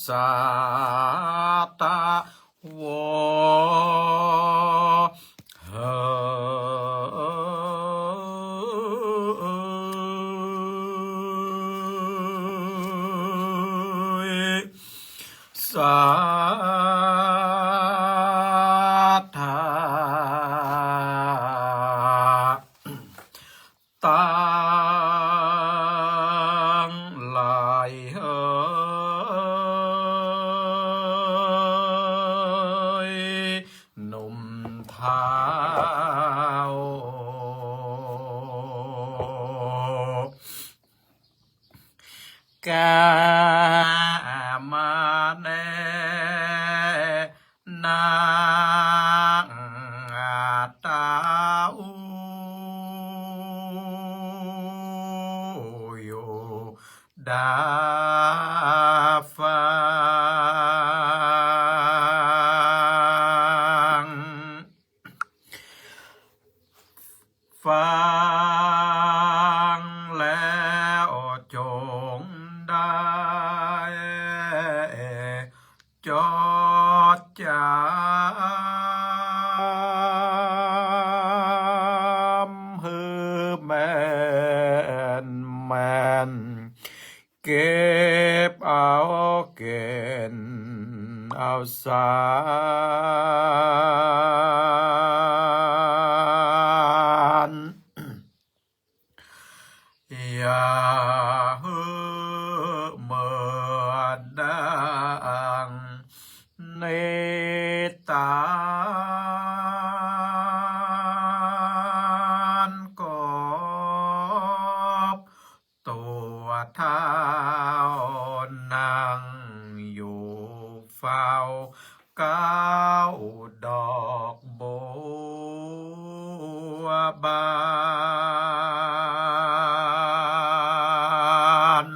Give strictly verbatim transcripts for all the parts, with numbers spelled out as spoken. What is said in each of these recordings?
สาตะโว เหย สาธา ตังหลายเหย หนุ่มเฒ่า กามาแล นางตาอูอยู่ดาฟัง ฟังแล้วจงได้จดจ๋ำหื้อแม่นแม่น เก็บเอาเก็นเอาสาน อย่าหื้อเหมือนดังนิตานกอบ ตั๋วเฒ่านั่งอยู่เฝ้าเก๊าดอกบัวบาน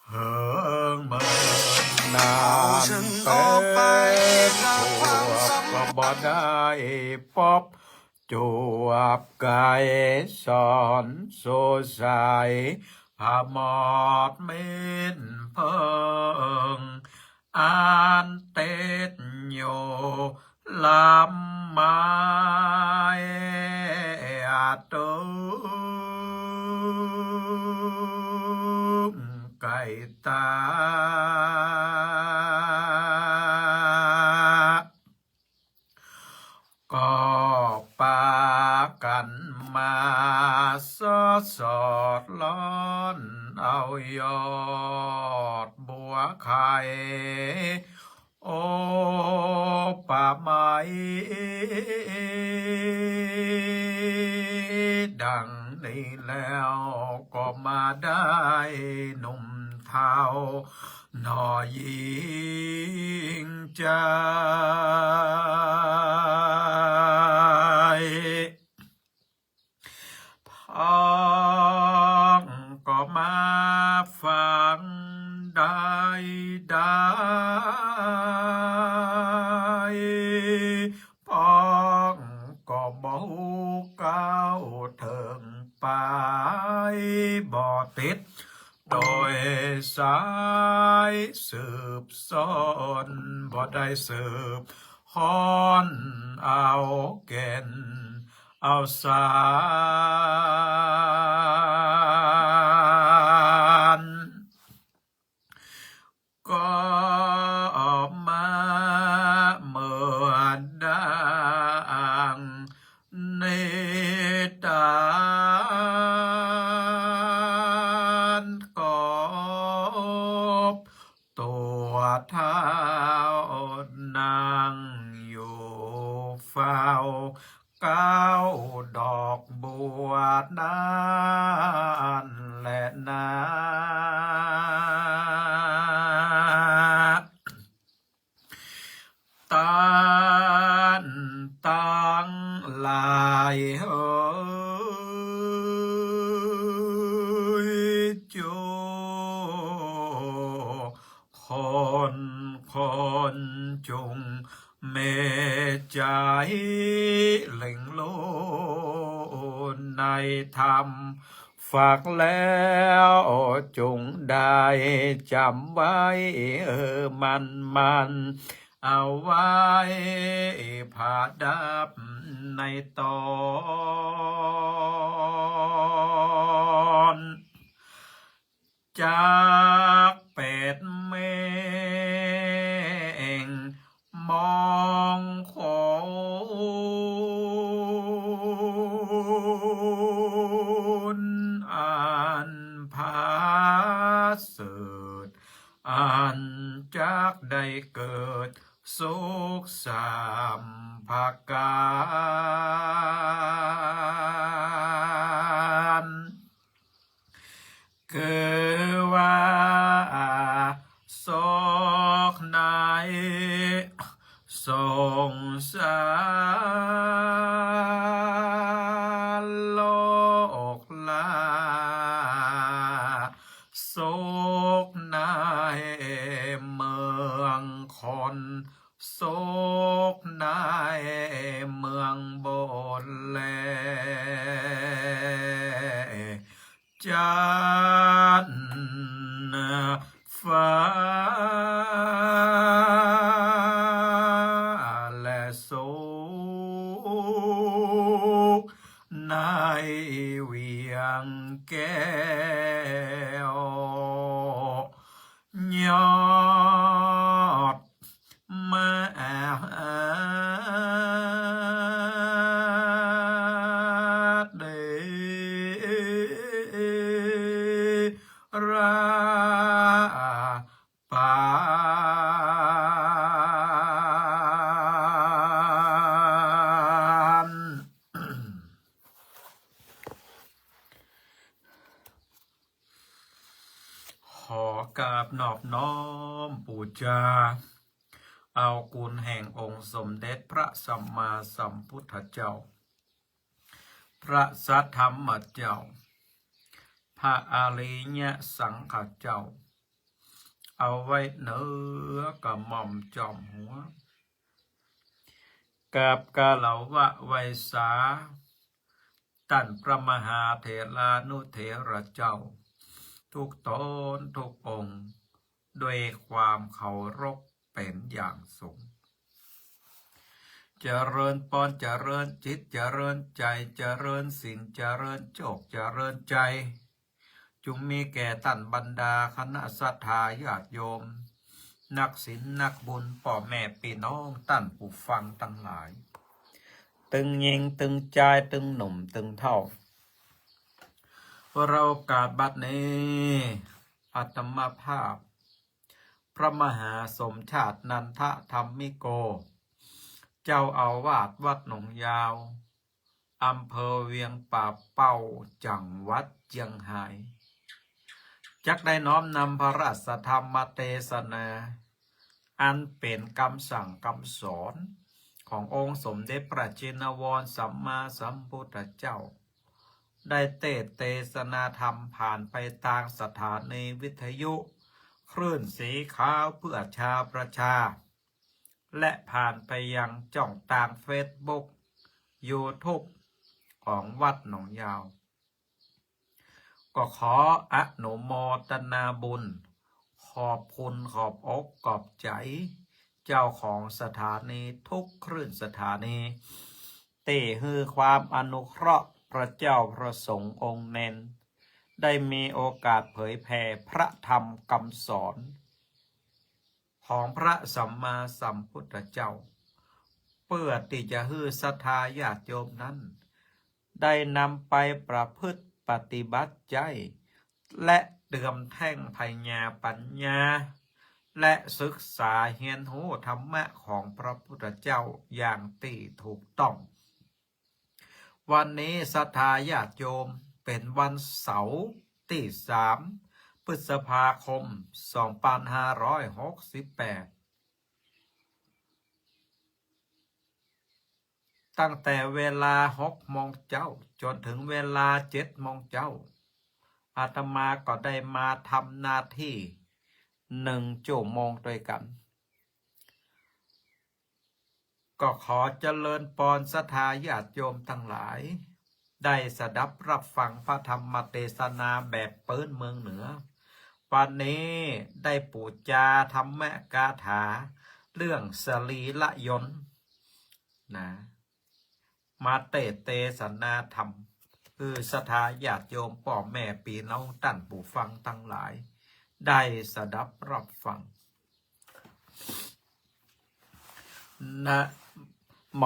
เหิงเมินนานเป๋นขวบก็บ่ได้ปบ จวบไกรสอนสู่สาย ผมอดมิตรเพิ่ง อันติดอยู่ลำไม้ตึงไก่ตา ก็ปากั๋นมาสอดสอดร้อนเอายอดบัวไข่ โอปะไมย ดังนี้แล้วก็มาได้หนุ่มเฒ่า หน่อหญิงใจ พองก็มาฟังได้ได้ พองก็บ่ฮู้ก้าวเถิงไป บ่ติด โดยสายสืบสอน บ่ได้สืบฮ้อนเอาแก่นเอาสาร ก็มาเหมือนดังนิตานกอบ ตั๋วเฒ่านั่งอยู่เฝ้า เก๊าดอกบัวนั้นแหละนา ต้านตังหลายเหย จุ คนคนจุ่งเมใจ๋เล็งโลในธรรม ฝากแล้วจงได้จ๋ำไว้ เออ มั่นๆ เอาไว้ประดับในตอน จักเป๋นเม่งมงคลอันผาเสริฐ อันจักได้เกิดสุขสามประก๋าน คือว่าสุขในสงสารโลกล้า สุขในเมืองคน สุขในเมืองบนแล จั๊นฟ้าและสุขในเวียงแก้ว ยอดมหาเถระ ปาน ขอกราบนอบน้อมปู๋จา เอากุณแห่งองค์สมเด็จพระสัมมาสัมพุทธเจ้า พระสัทธรรมเจ้า พระอริยสังฆเจ้า เอาไว้เหนือกระหม่อมจอมหัว กราบคารวะไหว้สา ต้านพระมหาเถรานุเถระเจ้า ทุกต๋นทุกองค์ ด้วยความเคารพเป๋นอย่างสูง เจริญปอน เจริญจิต เจริญใจ๋ เจริญศีล เจริญโจค เจริญชัย จุ่งมีแก่ต้านบรรดาคณะศรัทธาญาติโยม นักศีลนักบุญ ป้อแม่ปี้น้อง ต้านผู้ฟังตังหลาย ตึงญิงตึงจาย ตึงหนุ่มตึงเฒ่า วาระโอกาสบัดนี้ อาตมาภาพ พระมหาสมชาตินันทธรรมิโก เจ้าอาวาสวัดหนองยาว อำเภอเวียงป่าเป้า จังหวัดเจียงฮาย จักได้น้อมนำพระราชธรรมเตสนา อันเป๋นกำสั่งกำสอนขององค์สมเด็จพระจินวรสัมมาสัมพุทธเจ้า ได้เตสน์เตสนาธรรมผ่านไปตางสถานีวิทยุคลื่นสีขาวเพื่อชาวประชา และผ่านไปยังจ้องตางเฟซบุ๊ก ยูทูบ ของวัดหนองยาว ก็ขออนุโมทนาบุญ ขอบคุณขอบอกขอบใจ๋ เจ้าของสถานีทุกคลื่นสถานี ตี้หื้อความอนุเคราะห์พระเจ้าพระสงฆ์องค์เณร ได้มีโอกาสเผยแผ่พระธรรมกำสอน ของพระสัมมาสัมพุทธเจ้า เปื้อตี้จะหื้อศรัทธาญาติโยมนั้น ได้นำไปประพฤติปฏิบัติใจ๊ และเติมแท่งไผญาปัญญา และศึกษาเฮียนฮู้ธรรมะของพระพุทธเจ้าอย่างตี้ถูกต้อง วันนี้ศรัทธาญาติโยม เป๋นวันเสาร์ตี้สาม พฤษภาคม สองปันห้าร้อยหกสิบแปด ตั้งแต่เวลาหกโมงเจ๊า จ๋นเถิงเวลาเจ็ดโมงเจ๊า อาตมาก็ได้มาทำหน้าตี้หนึ่งจั่วโมงตวยกั๋น ก็ขอเจริญปอนศรัทธาญาติโยมตังหลาย ได้สดับรับฟังพระธรรมเตสนาแบบปื๊นเมืองเหนือ วันนี้ได้ปู๋จาธรรมกาถาเรื่องสรีละยนต์นะ มาเตสเตสนาธรรม คือศรัทธาญาติโยมป้อแม่ปี้น้องต้านผู้ฟังตังหลาย ได้สดับรับฟัง นะโม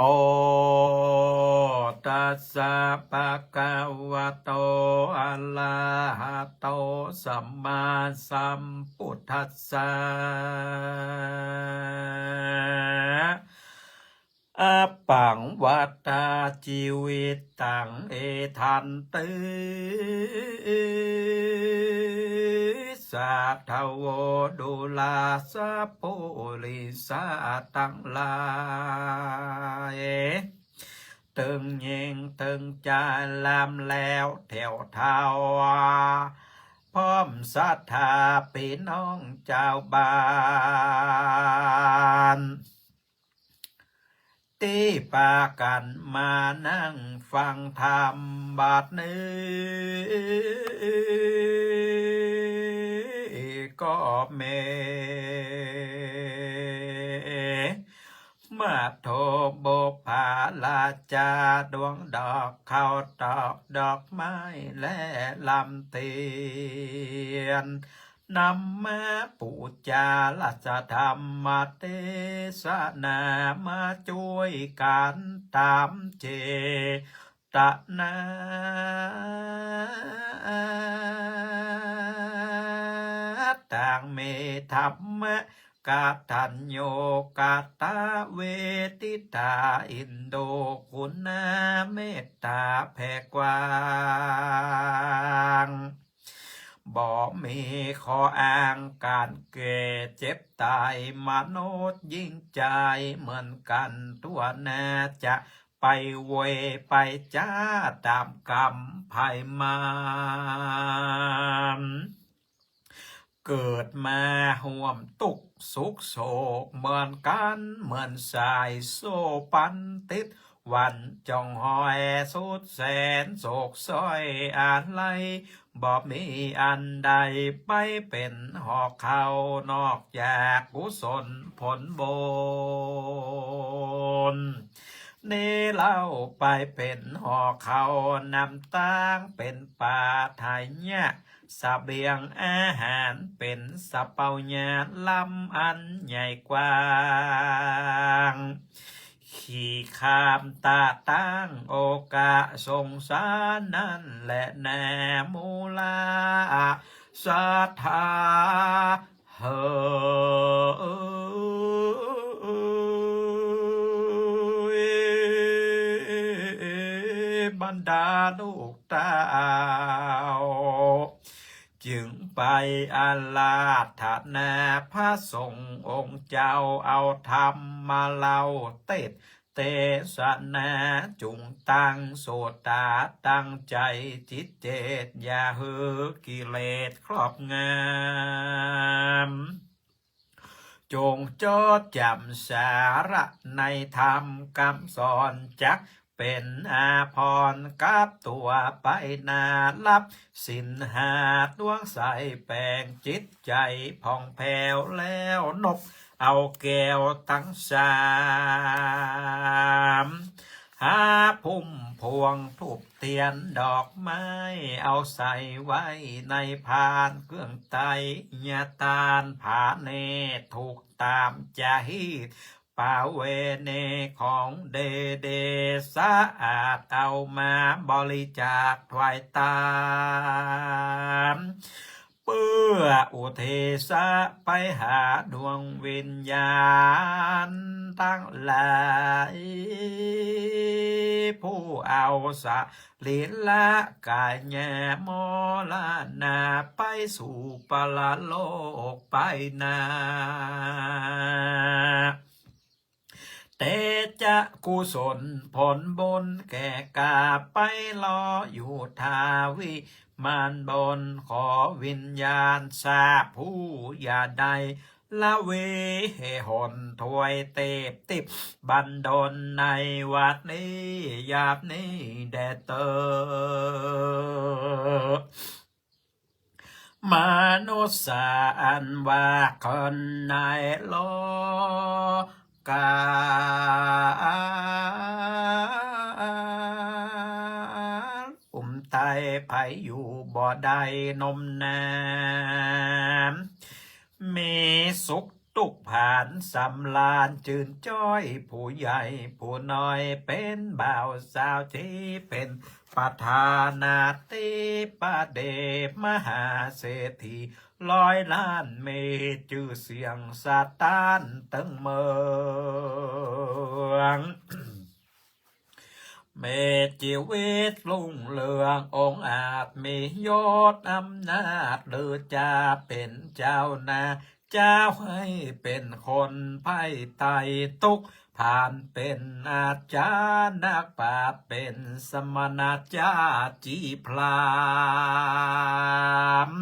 ตัสสะภะคะวะโต อะระหะโต สัมมาสัมพุทธัสสะ อะปังวัตตา จีวิตัง เอธันติ สัทโธ ดูราสะปุริสะตังหลาย ตึงเย็นตึงใจ๋ำแล้วแถวเฒ่า พร้อมศรัทธาปี้น้องจาวบ้าน ตี้ปากั๋นมานั่งฟังธรรมบัดนี้ ก็แม่น มาโทบุปผาราจา ดวงดอกข้าวตอกดอกไม้และลำเตียน นำมาปู๋จาราชธรรมเตสนา มาจ้วยกั๋นต๋ามเจตนา ตังมีธรรมะ กตัญญูกตเวทิตา อินดูคุณาเมตต๋าแผ่กว้าง บ่มีข้ออ้างก๋านแก่เจ็บต๋าย มนุษย์ยิ่งใจ๋เหมือนกั๋นทั่วนา จะไปเวรไปจ๊าต๋ามกรรมไผมัน เกิดมาฮ่วมตุ๊กข์สุขโศกเหมือนกั๋น เหมือนสายโซ่ปันติด วันจ่องหอยสุดแสนโศกซ้อยอาลัย บ่มีอันใดไปเป๋นห่อข้าวนอกจากกุศลผลบุญ นี้เล่าไปเป๋นห่อข้าวนำตาง เป๋นปาทะยะ เสบียงอาหาร เป๋นสะเปาญาลำอันใหญ่กว้าง ขีข้ามตาตั้งโอกาสสงสารนั้นแหละแน่มูลาศรัทธา เฮอ บรรดาลูกเต้า จึงไปอาราธนาพระสงฆ์องค์เจ้า เอาธรรมมาเล่าเตส เตสนา จุ่งตั้งโสตา ตั้งใจ๋จิตเจต อย่าหื้อกิเลสครอบงำ จงจดจ๋ำสาระในธรรมกำสอน จักเป๋นอาภรณ์กับตั๋วไปหน้า รับศีลห้าดวงใส แป๋งจิตใจ๋ผ่องแผ้วแล้ว นบเอาแก้วตังสาม หาพุ่มพวงธูปเตียนดอกไม้ เอาใส่ไว้ในพานเครื่องไต้ อย่าตานผาเนตรถูกต๋ามจะฮีต ปาเวณีของเดเด สะอาด เอามาบริจาคถวายตาม เปื้ออุทิศไปหาดวงวิญญาณตังหลาย ผู้เอาสรีระกายมรณะไปสู่ปรโลกไปนา เตจะกุศลผลบุญแก่กล้า ไปรออยู่ทาวิมานบน ขอวิญญาณสาผู้อย่าได้ ละเวหนถ้วยเตบติบบันดลในวันนี้ยามนี้แด่เต๊อะ มนุษย์สาอันว่าคนในโลกา อุ้มไตไผอยู่บ่ได้นมนาน มีสุขทุกข์ผ่านสำราญจื้นจ้อย ผู้ใหญ่ผู้น้อยเป๋นบ่าวสาวตี้เป๋นประธานาธิบดีมหาเศรษฐีร้อยล้าน มีจื้อเสียงสถานตึงเมือง มีจีวิตรุ่งเรืององอาจ มียศอำนาจหรือจะเป๋นเจ้านา เจ้าให้เป๋นคนไพร่ไถ่ทุกข์ ผ่านเป๋นอาจารย์นักปราชญ์ เป๋นสมณะเจ้าจีพราหมณ์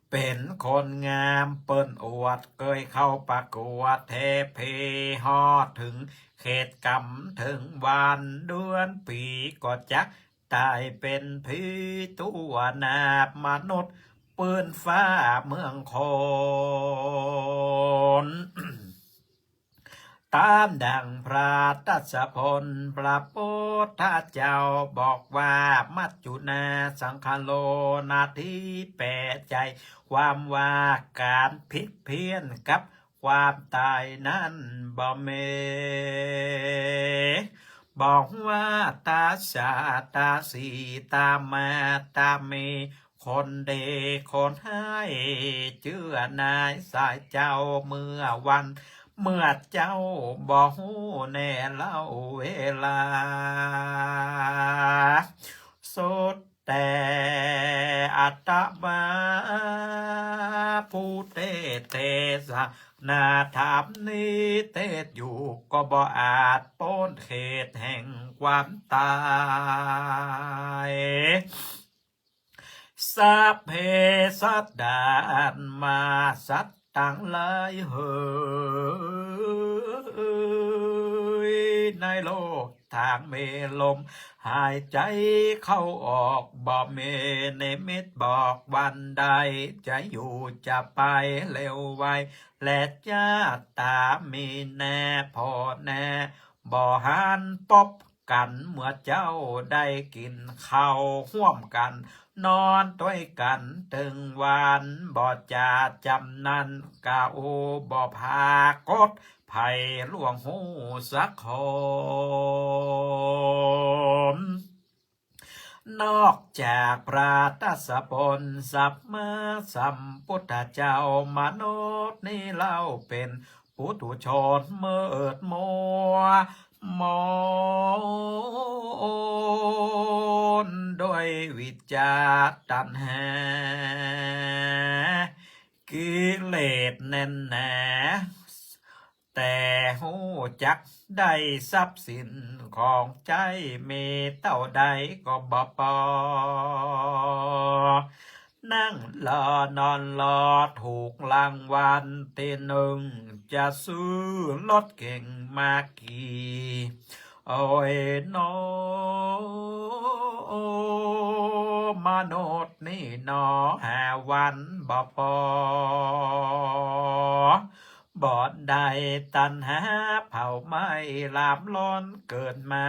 เป๋นคนงามเปิ้นอวด เกยเข้าประกวดแท้เพฮอดเถิงเขตก๋ำเถิงวันเดือนปี๋ ก็จักต๋ายเป๋นผีตั๋วหน้ามนุษย์ปื้นฟ้าเมืองคน ต๋ามดั่งพระทศพลพระพุทธเจ้าบอกว่า มัจจุราชสังคโลนาทีแป๋ใจ๋ ความว่าก๋านผิดเพี้ยนกับความต๋ายนั้นบ่มี บอกว่าต๋าสาต๋าสีต๋ามาต๋ามี คนดีคนฮ้าย จื้อนายสายเจ้าเมื่อวัน เมื่อเจ้าบ่ฮู้แน่เล่าเวลา สุดแต่อาตมาผู้เตสน์เตสนาธรรมนี้เตสน์อยู่ ก็บ่อาจป๊นเขตแห่งความต๋าย สัพเพสัตตา อันว่าสัตว์ตังหลายเหย ในโลกตางมีลมหายใจ๋เข้าออก บ่มีนิมิตบอกวันใด จะอยู่จะไปเร็วไว และจะต๋ามีแน่ผ่อแน่ บ่หันปบกั๋น เมื่อเจ๊าได้กิ๋นข้าวฮ่วมกั๋น นอนตวยกั๋นเถิงวัน บ่จะจำนั้น กาอุบ่ปรากฏใผล่วงฮู้สักคน นอกจากพระทศพลสัมมาสัมพุทธเจ้า มนุษย์นี้เล่าเป๋น ปุถุชนมืดมัว มนด้วยวิชชาตัณหา กิเลสแน่นหนา แต่ฮู้จักได้ทรัพย์สินของใจ๊มีเต้าใดก็บ่ปอ นั่งรอนอนรอถูกรางวัลตี้นึ่ง จะซื้อรถเก๋งมาขี่ โอ้ยหนอ มนุษย์นี้หนอ หาวันบ่ปอ บ่ได้ตัณหาเผาไหม้ลามร้อน เกิดมา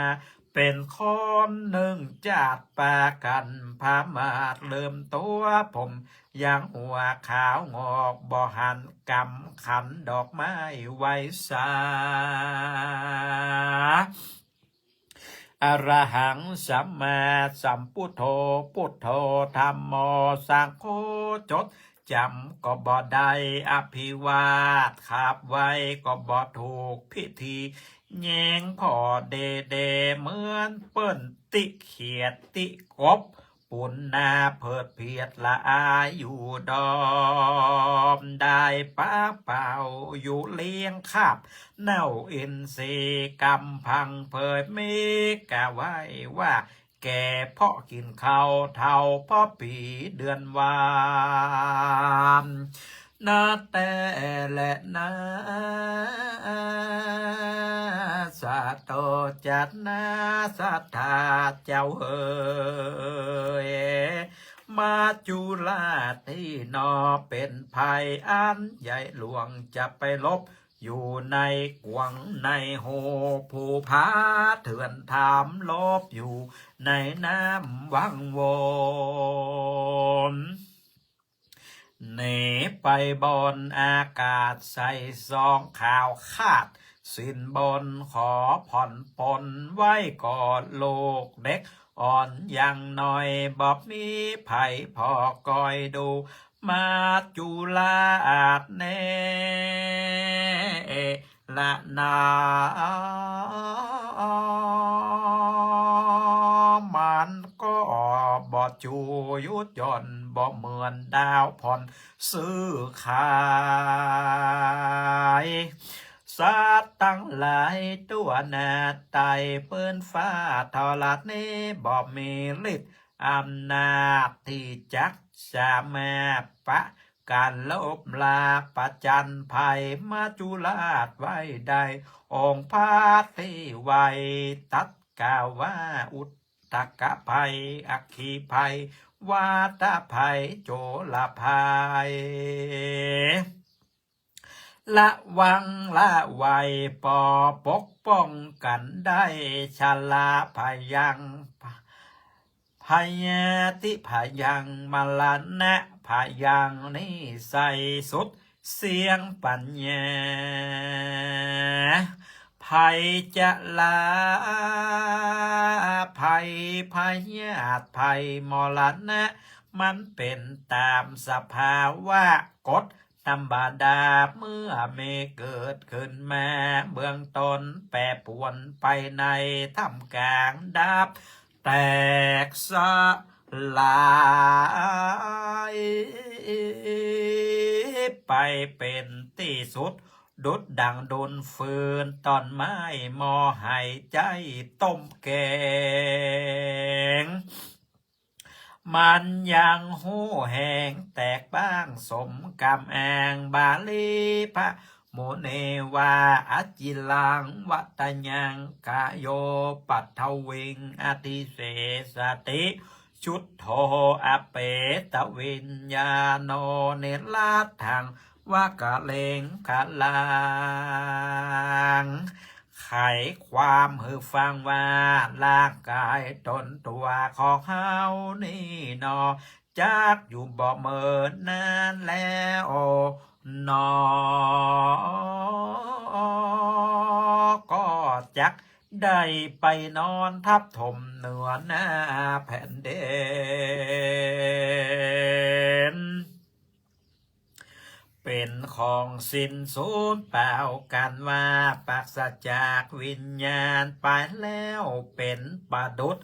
เป๋นคนนึ่งจาติปากั๋นประมาทลืมตั๋ว ผมยังหัวขาวงอก บ่หันกำขันดอกไม้ไหว้สา อรหังสัมมาสัมพุทโธ พุทโธธัมโมสังโฆ จดจ๋ำก็บ่ได้ อภิวาทขับไหว้ก็บ่ถูกพิธี แยงผ่อเด่ๆ เหมือนเปิ้นติเขียดติกบ ปุณณาเผิดเผียดละอายอยู่ดอม ได้ปากเปล่าอยู่เลี้ยงคาบเน่าอินทรีย์กำพัง เผยมีกาไหว้ว่าแก่เพราะกิ๋นข้าวเฒ่าเพราะปี๋เดือนวาน นาแต๊แลนา สาธุจะนาศรัทธาเจ้าเหย มัจจุราชตี้หนอเป๋นภัยอันใหญ่หลวง จะไปหลบอยู่ในกวางในฮู ภูผาเถื่อนถามหลบอยู่ในน้ำวังวน หนีไปบนอากาศใส่ซองขาวคาดสินบน ขอผ่อนปลนไว้ก่อน ลูกเด็กอ่อนยังน้อย บ่มีใผพอคอยดู มัจจุราชแน่ ละนา มันก็บ่จูหยุดหย่อน บ่เหมือนดาวผ่อนซื่อขาย สัตว์ตังหลายตั๋วนาไต่ปื้นฟ้าทรณี บ่มีฤทธิ์อำนาจตี้จักสามารถปะ ก๋านลบลาประจันภัย มัจจุราชไว้ได้ องค์พระเตไวยตรัสกล่าวว่า อุทกภัย อัคคีภัย วาตภัย โจรภัย ระวังละไว ปอปกป้องกั๋นได้ ชราพยัง พยาธิพยัง มรณะพยัง นี้ไส้สุดเสี้ยงปัญญา ภัยชรา ภัยพยาธิ ภัยมรณะ มันเป๋นต๋ามสภาวะกฎ ธรรมดา เมื่อมีเกิดขึ้นมา เบื้องต้นแปรปรวนไปในท่ามกลางดับแตกสลายไป เป๋นตี้สุด ดุจดั่งดูนฟืน ต้นไม้หม้อไหไจ๊ต้มแก๋ง มันยังฮู้แหงแตกบ้าง สมกำอ้างบาลีพระมุนีว่า อจิรังวตยัง กาโยปัทวิง อธิเสสติ ชุดโท อเปตวิญญาโณ นิรัตถัง วะกะเลงคะลัง ไขความหื้อฟังว่า ร่างกายต๋นตั๋วของเฮานี้หนอ จักอยู่บ่เมินนานแลหนอ ก็จักได้ไปนอนทับถมเหนือหน้าแผ่นดิน เป๋นของสิ้นสูญเปล่า กั๋นว่าปราศจากวิญญาณ ไปแล้วเป๋นประดุจ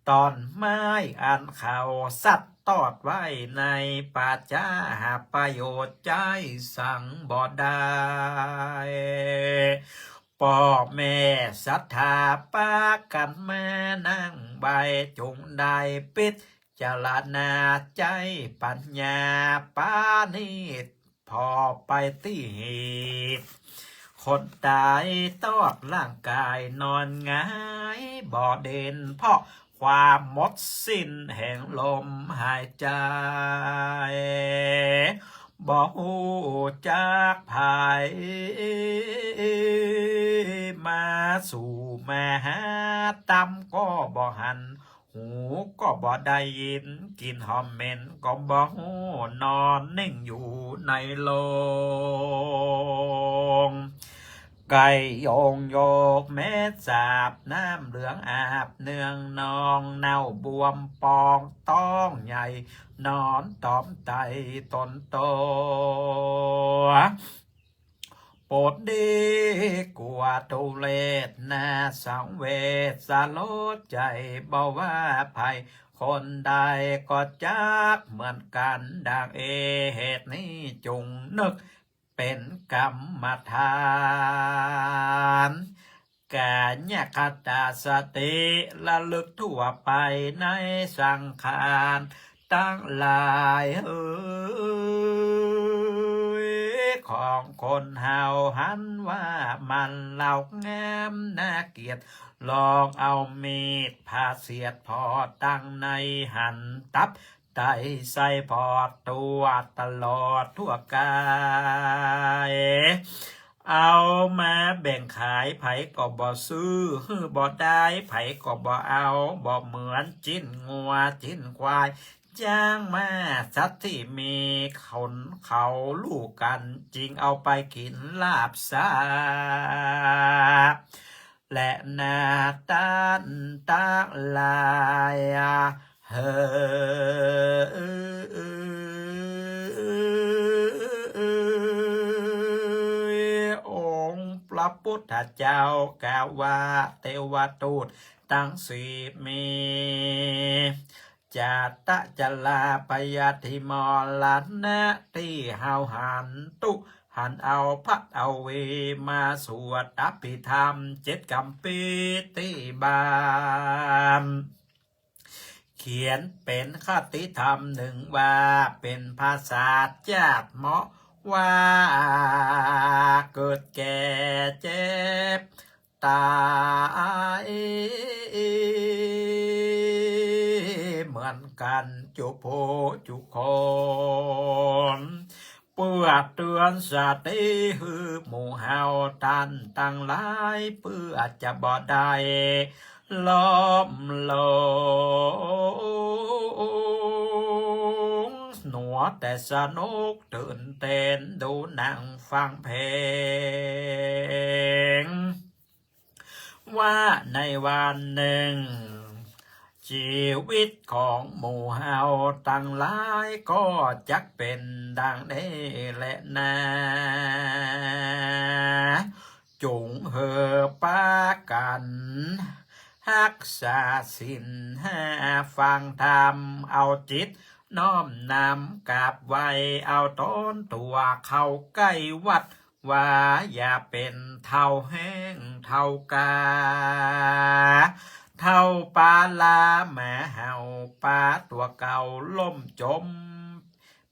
ต้นไม้ อันเขาสัตว์ตอดไว้ในป่าจ๊า หาประโยชน์ใจ๊สังบ่ได้ ป้อแม่ศรัทธาปากั๋นมานั่งใบ้ จุ่งได้ปิ๊ด จารณาใจ๊ปัญญาปาณีต ผ่อไปตี้เหตุ คนต๋ายตอดร่างกายนอนหงายบ่เด่น เพราะความหมดสิ้นแห่งลมหายใจ๋ บ่ฮู้จักไผมาสู่มาหา ต๋ามก็บ่หัน หูก็บ่ได้ยิน กลิ่นหอมเหม็นก็บ่ฮู้ นอนนิ่งอยู่ในโลง ไก่โยงโยก แม้สาบน้ำเหลืองอาบเนืองนอง เน่าบวมปองต้องใหญ่ นอนต๋อมไตต๋นโต ปวดดีกว่าทุเรศ น่าสังเวชสลดใจ๋ บ่ว่าใผคนใดก็จักเหมือนกั๋นดังเอ เหตุนี้จุ่งนึกเป๋นกรรมฐาน กายคตาสติ ระลึกทั่วไปในสังขารตังหลายเอย ของคนเฮาหันว่ามันเล่างามน่าเกลียด ลองเอามีดผ่าเสียดผ่อตังในหันตับไตไส้ผ่อตั๋วตลอดทั่วก๋าย เอามาแบ่งขาย ใผก็บ่ซื้อ หื้อบ่ได้ ใผก็บ่เอา บ่เหมือนจิ๊นงัวจิ๊นควาย จ๊างม้าสัตว์ตี้มีขนเขาฮู้กั๋น จึงเอาไปกิ๋นลาบซะ และนาต้านตังหลาย เฮ้ย องค์พระพุทธเจ้ากล่าวว่า เตวทูตตังสี่มี จาตะจราพยาธิมรณะตี้เฮาหันตุ๊หันเอาภัทเอาวีมาสวดอภิธรรมเจ็ดกำปี๋ตี้บ้าน เขียนเป๋นคติธรรมนึ่งว่า เป๋นภาษาจ๊าดเหมาะว่า เกิดแก่เจ็บ ตายเหมือนกั๋นจุผู้จุคน เปื้อเตือนสติหื้อหมู่เฮาต้านตังหลาย เปื้อจะบ่ได้ล้มหลง หนัวแต่สนุกตื่นเต้นดูหนังฟังเพลง ว่าในวันนึ่ง จีวิตของหมู่เฮาตังหลายก็จักเป๋นดังนี้แลนา จุ่งหื้อปากั๋นฮักษาศีลห้า ฟังธรรมเอาจิตน้อมนำกราบไหว้ เอาต๋นตั๋วเข้าใก้วัด ว่าอย่าเป๋นเฒ่าแห้งเฒ่ากา เฒ่าป๋าลาหมาเห่า ป๋าตั๋วเก่าล่มจ๋ม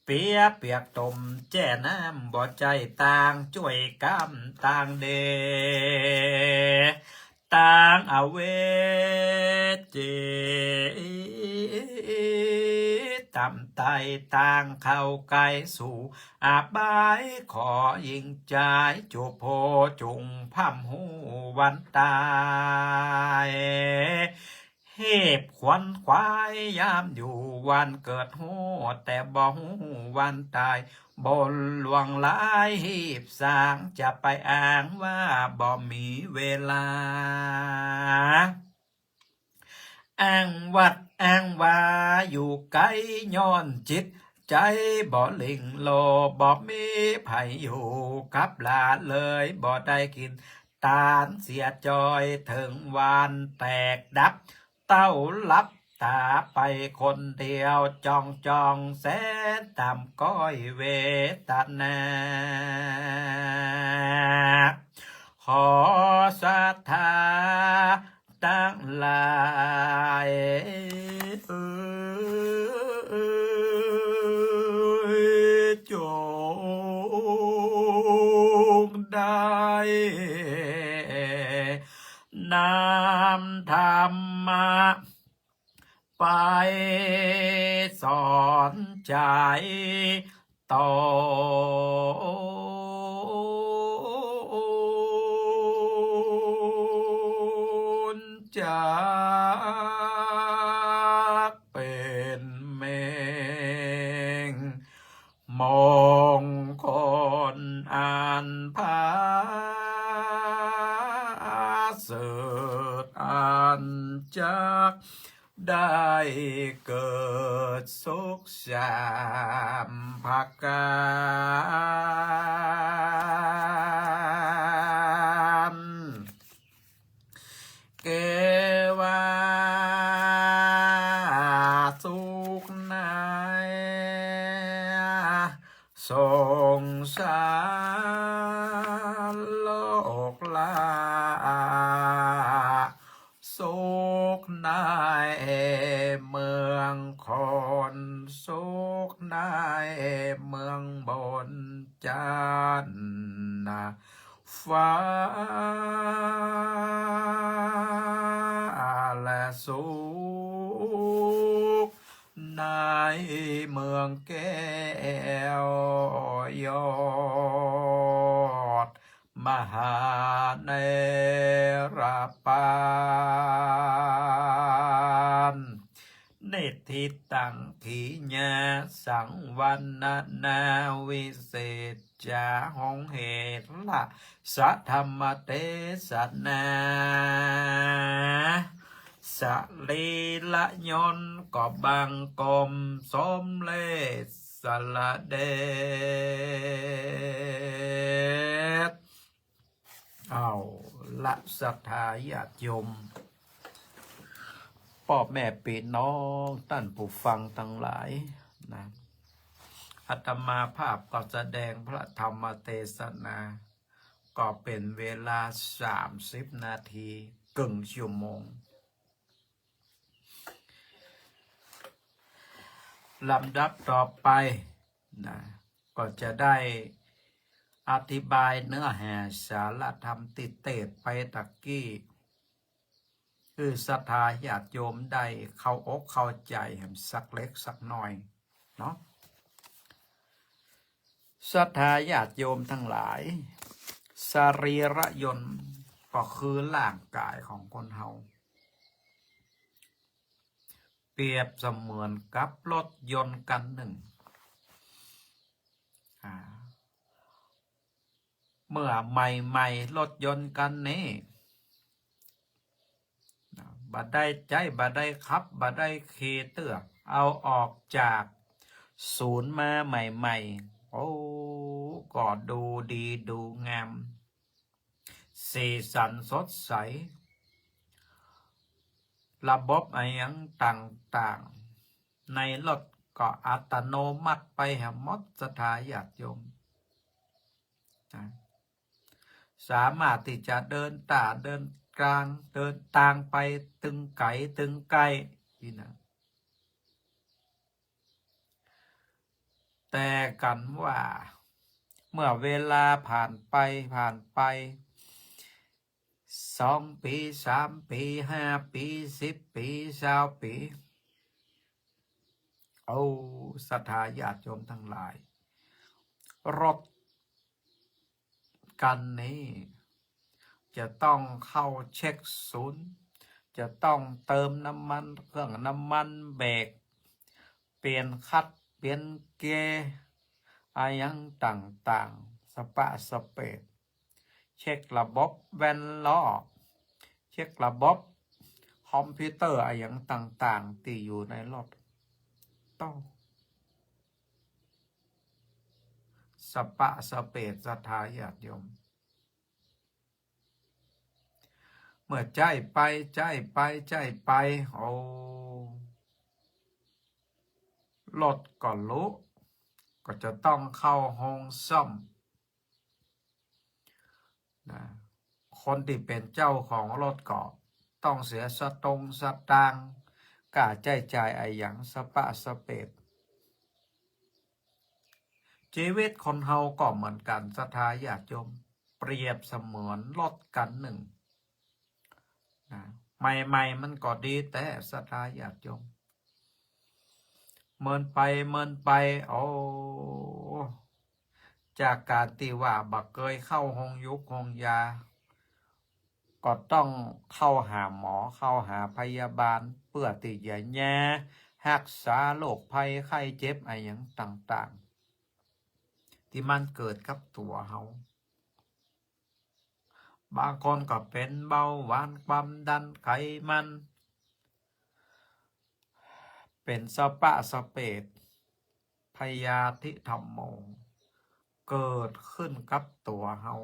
เปียเปียกตมแจ้น้ำ บ่ใจ้ตางจ้วยก้ำตางเด ตางอเวจี ต่ำไต้ตางเข้าใก้สู่อบาย ขอหญิงจายจุผู้จุ่งพ่ำฮู้วันตาย เฮบขวนขวายยามอยู่วันเกิดฮู้ แต่บ่ฮู้วันตาย บนหลวงหลายฮีบสาง จะไปอ้างว่าบ่มีเวลา อ้างวัดอ้างวาอยู่ไก๋ ย้อนจิตใจ๋บ่หลิ้งโล บ่มีใผอยู่กับหลานเลย บ่ได้กิ๋นตานเสียจอย เถิงวันแตกดับ เต้าหลับต๋าไปคนเดียว จ้องจ้องแสนต่ำก้อยเวทนา ขอศรัทธาตังหลายเอ๋ย จงได้ นำธรรมะไปสอนใจ๋ตน จักเป๋นเม็ง มงคลอันผาเสริฐ อันจักได้เกิดสุขสามประก๋าน เกวา สุขในสงสารโลกลา สุขในเมืองคน สุขในเมืองบน จันทร์ ฟ้าและสุข ในเมืองแก้วยอด มหาเนรปาน นิทธิตัง ขีณา สัง วรรณนา วิเศษจา หงเหระ สะ ธรรมเตสนา สรีระยนต์ก็บังคมสมเร็จสละเดช เอาละ ศรัทธาญาติโยม ป้อแม่ปี้น้องต้านผู้ฟังตังหลายนะ อาตมาภาพก็แสดงพระธรรมเตสนา ก็เป๋นเวลาสามสิบนาที เกิ่งชั่วโมง ลำดับต่อไปนะ ก็จะได้อธิบายเนื้อหาสาระธรรมตี้เตสน์ไปตะกี้ หื้อศรัทธาญาติโยมได้เข้าอกเข้าใจ๋แหมสักเล็กสักน้อยเนาะ ศรัทธาญาติโยมตังหลาย สรีระยนต์ก็คือร่างก๋ายของคนเฮา เปรียบเสมือนกับรถยนต์คันนึ่ง อ่า เมื่อใหม่ๆ รถยนต์คันนี้ บ่ได้ใจ๊ บ่ได้ขับ บ่ได้ขี่เตื้อ เอาออกจากศูนย์มาใหม่ๆ โอ้ ก็ดูดีดูงาม สีสันสดใส ระบบอะหยังต่างๆ ในรถก็อัตโนมัติไปแหมหมด ศรัทธาญาติโยมนะ สามารถตี้จะเดินต้าเดินกลาง เดินตางไปตึงไก๋ตึงใก้ นี่นะ แต่กั๋นว่า เมื่อเวลาผ่านไป ผ่านไป สองปี๋ สามปี๋ ห้าปี๋ สิบปี๋ ซาวปี๋ โอ้ ศรัทธาญาติโยมตังหลาย รถคันนี้จะต้องเข้าเช็คศูนย์ จะต้องเติมน้ำมันเครื่อง น้ำมันเบรก เปลี่ยนคลัตช์ เปลี่ยนเกียร์ อะหยังต่างๆ สะปะสะเปด เช็คระบบแว่นล้อ เช็คระบบคอมพิวเตอร์อะหยังต่างๆ ตี้อยู่ในรถ โต้ สะปะสะเปด ศรัทธาญาติโยม เมื่อใจ๊ไป ใจ๊ไป ใจ๊ไป โอ้ รถก็หลุ ก็จะต้องเข้าโฮงซ่อม นะ คนตี้เป๋นเจ้าของรถก็ต้องเสียสตงค์สตางค์ ก้าใจ๊จ่ายอะหยังสะปะสะเปด จีวิตคนเฮาก็เหมือนกั๋น ศรัทธาญาติโยม เปรียบเสมือนรถคันนึ่ง นะ ใหม่ๆ มันก็ดีแต๊ ศรัทธาญาติโยม เมินไป เมินไป โอ้ จากก๋านตี้ว่าบ่เกยเข้าโฮงยูกโฮงยา ก็ต้องเข้าหาหมอ เข้าหาพยาบาล เปื้อตี้จะแยฮักษาโรคภัยไข้เจ็บอะหยังต่างๆ ตี้มันเกิดกับตั๋วเฮา บางคนก็เป๋นเบาหวาน ความดัน ไขมัน เป๋นสะปะสะเปด พยาธิธัมโม เกิดขึ้นกับตั๋วเฮา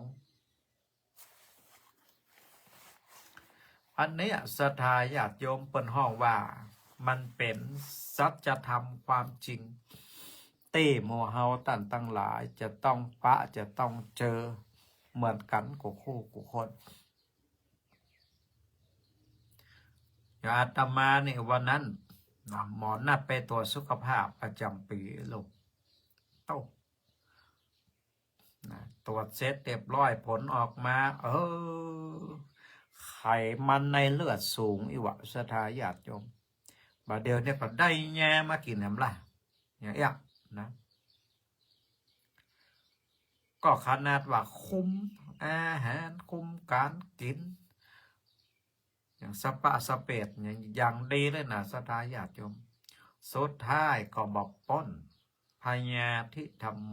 อันเนี้ย ศรัทธาญาติโยม เปิ้นฮ้องว่ามันเป๋นสัจธรรมความจริง ตี้หมู่เฮาต้านตังหลายจะต้องปะ จะต้องเจอเหมือนกั๋นกู้คู่กู้คน อย่างอาตมานี่วันนั้นนะ หมอนัดไปตรวจสุขภาพประจ๋ำปี๋ลูก โต้ ตรวจเสร็จเรียบร้อย ผลออกมา เออ ไขมันในเลือดสูงอีหว่า ศรัทธาญาติโยม บ่าเดี่ยวนี้ก็ได้ยามากิ๋นแหมล่ะ อย่างเอี้ยนะ ก็ขนาดว่าคุมอาหาร คุมก๋านกิ๋น อย่างสปะสเปด อย่าง อย่างดีเลยนะ ศรัทธาญาติโยม สุดท้ายก็บ่ป๊น พยาธิธัมโม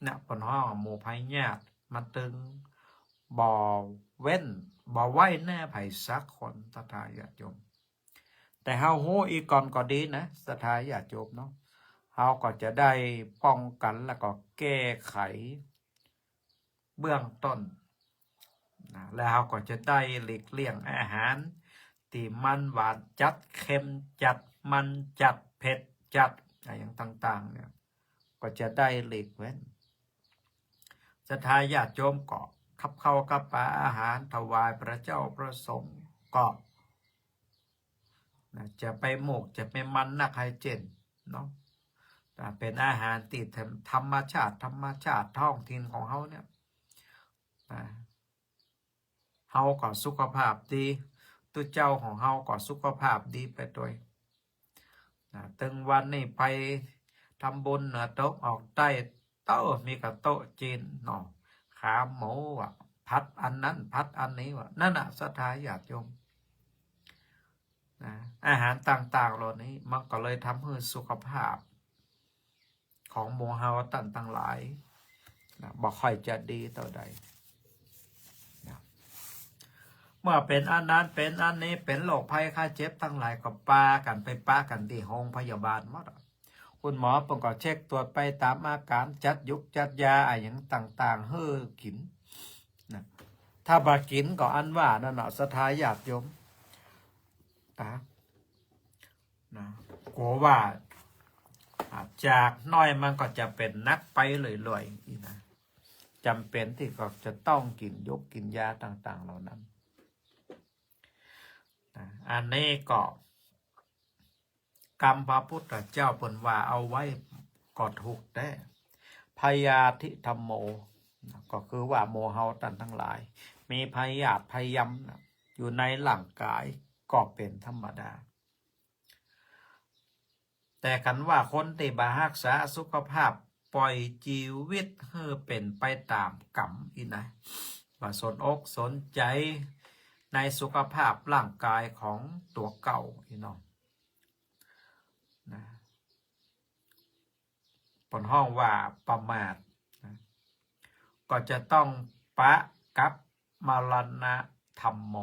เนี่ย เปิ้นฮ้องหมู่พยาธิ มันตึงบ่เว้น บ่ไว้หน้าใผสักคน ศรัทธาญาติโยม แต่เฮาฮู้อี้ก่อนก็ดีนะ ศรัทธาญาติโยมเนาะ เฮาก็จะได้ป้องกันแล้วก็แก้ไขเบื้องต้นนะ แล้วเฮาก็จะได้หลีกเลี่ยงอาหารตี้มันหวานจัด เค็มจัด มันจัด เผ็ดจัด อะหยังต่างๆ เนี่ย ก็จะได้หลีกเว้น ศรัทธาญาติโยมก็คับข้าวคับป๋าอาหารถวายพระเจ้าพระสงฆ์ก็นะ จะไปหมกจะไปมันนักไฮเจนเนาะ อ่า เป๋นอาหารตี้ธรรม ธรรมชาติ ธรรมชาติท้องถิ่นของเฮาเนี่ยนะ เฮาก็สุขภาพดี ตุ๊เจ้าของเฮาก็สุขภาพดีไปตวยนะ ตึงวันนี้ไปทำบุญเหนือโต๊ะออกใต้ เต้ามีกะโต๊ะจีนเนาะ ขาหมูอะ ผัดอันนั้นผัดอันนี้วะ นั่นน่ะ ศรัทธาญาติโยมนะ อาหารต่างๆ เหล่านี้ มันก็เลยทำหื้อสุขภาพ ของหมู่เฮาต้านตังหลายนะ บ่ค่อยจะดีเต้าใดนะ เมื่อเป๋นอันนั้นเป๋นอันนี้ เป๋นโรคภัยไข้เจ็บตังหลาย ก็ปากั๋นไปปะกั๋นตี้โฮงพยาบาลหมดอะ คุณหมอเปิ้นก็เช็คตรวจไปต๋ามอาก๋าน จัดยุกจัดยาอะหยังต่างๆ หื้อกิ๋นนะ ถ้าบ่กิ๋นก็อันว่านั่นน่ะ ศรัทธาญาติโยมนะ นะ กั๋วว่า อ่า จากน้อยมันก็จะเป๋นหนักไปเรื่อยๆ อี้นะ จ๋ำเป๋นตี้ก็จะต้องกิ๋นยุกกิ๋นยาต่างๆ เหล่านั้นนะ อันนี้ก็ กำพระพุทธเจ้าเปิ้นว่าเอาไว้ก็ถูกแต๊ พยาธิธัมโม ก็คือว่าหมู่เฮาต้านตังหลาย มีพยาธิพยำนะ อยู่ในร่างก๋ายก็เป๋นธรรมดา แต่คันว่าคนตี้บ่ฮักษาสุขภาพ ป่อยจีวิตหื้อเป๋นไปต๋ามก๋รรมอี้นะ บ่สนอกสนใจ๋ในสุขภาพร่างก๋ายของตั๋วเก่าอี้เนาะ นะ เปิ้นฮ้องว่าประมาทนะ ก็จะต้องปะกับมรณะธัมโม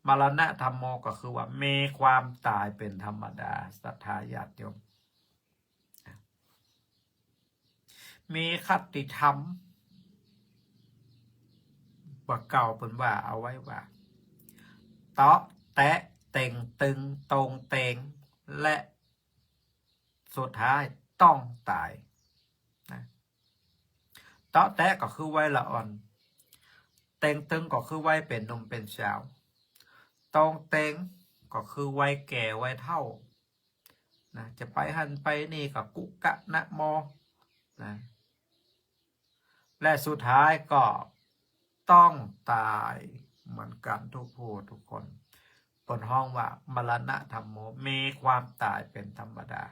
มรณะธัมโมก็คือว่ามีความต๋ายเป๋นธรรมดา ศรัทธาญาติโยม มีคติธรรม บ่าเก่าเปิ้นว่าเอาไว้ว่า เตาะแตะเต่งตึงตรงเตง และสุดท้ายต้องต๋ายนะ เตาะแตะก็คือวัยละอ่อน เต่งตึงก็คือวัยเป๋นหนุ่มเป๋นสาว ตรงเตงก็คือวัยแก่วัยเฒ่า นะ จะไปหั้นไปนี่ก็กุกะนะมอ นะ และสุดท้ายก็ต้องต๋ายเหมือนกั๋นทุกผู้ทุกคน เปิ้นฮ้องว่ามรณะธัมโม มีความต๋ายเป๋นธรรมดา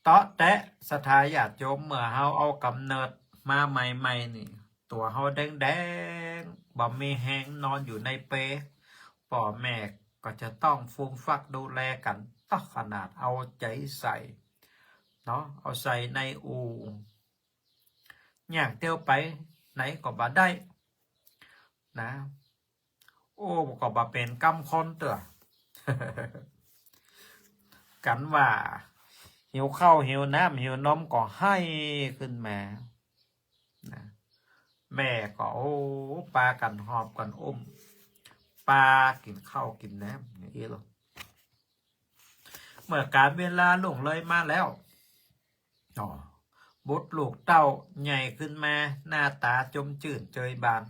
เตาะแตะ ศรัทธาญาติโยม เมื่อเฮาเอาก๋ำเนิดมาใหม่ๆ นี่ ตั๋วเฮาแดงๆ บ่มีแฮงนอนอยู่ในเปล ป้อแม่ก็จะต้องฟูมฟักดูแลกั๋น ตะขนาดเอาใจ๋ใส่เนาะ เอาใส่ในอู่ ย่างเตียวไปไหนก็บ่ได้นะ โอ้ ก็บ่เป๋นกำคนเตื้อ กั๋นว่าหิวข้าวหิวน้ำหิวนมก็ไห้ขึ้นมานะ แม่ก็ โอ้ ปากั๋นหอบกั๋นอุ้ม ปากิ๋นข้าวกิ๋นน้ำอย่างอี้ลอ เมื่อกาลเวลาล่วงเลยมาแล้ว อ๋อ บุตรลูกเต้าใหญ่ขึ้นมา หน้าต๋าจมจื้นเจยบาน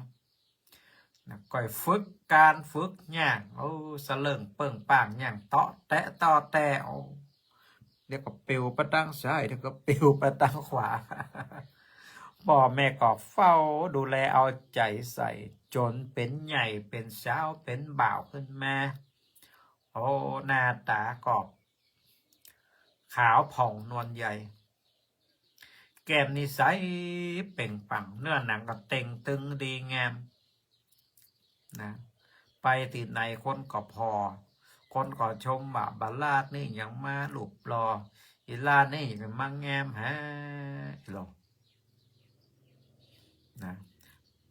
นะ ก้อยฝึก ก๋านฝึกย่าง โอ้ สะเลิ่งเปิ้งป้างย่าง เตาะแตะเตาะแตะ โอ้ เดี๋ยวก็ปิวไปตางซ้าย เดี๋ยวก็ปิวไปตางขวา ป้อแม่ก็เฝ้าดูแลเอาใจ๋ใส่ จ๋นเป๋นใหญ่เป๋นสาวเป๋นบ่าวขึ้นมา โอ้ หน้าต๋าก็ขาวผ่องนวลใย แก้มนี่ใสเปล่งปลั่ง เนื้อหนังก็เต่งตึงดีงามนะ ไปตี้ไหนคนก็ผ่อ คนก็ชมว่าบ่าลาดนี่หยังมารูปหล่อ อี่ลาดนี่หยังมางามแฮะ หล่อนะ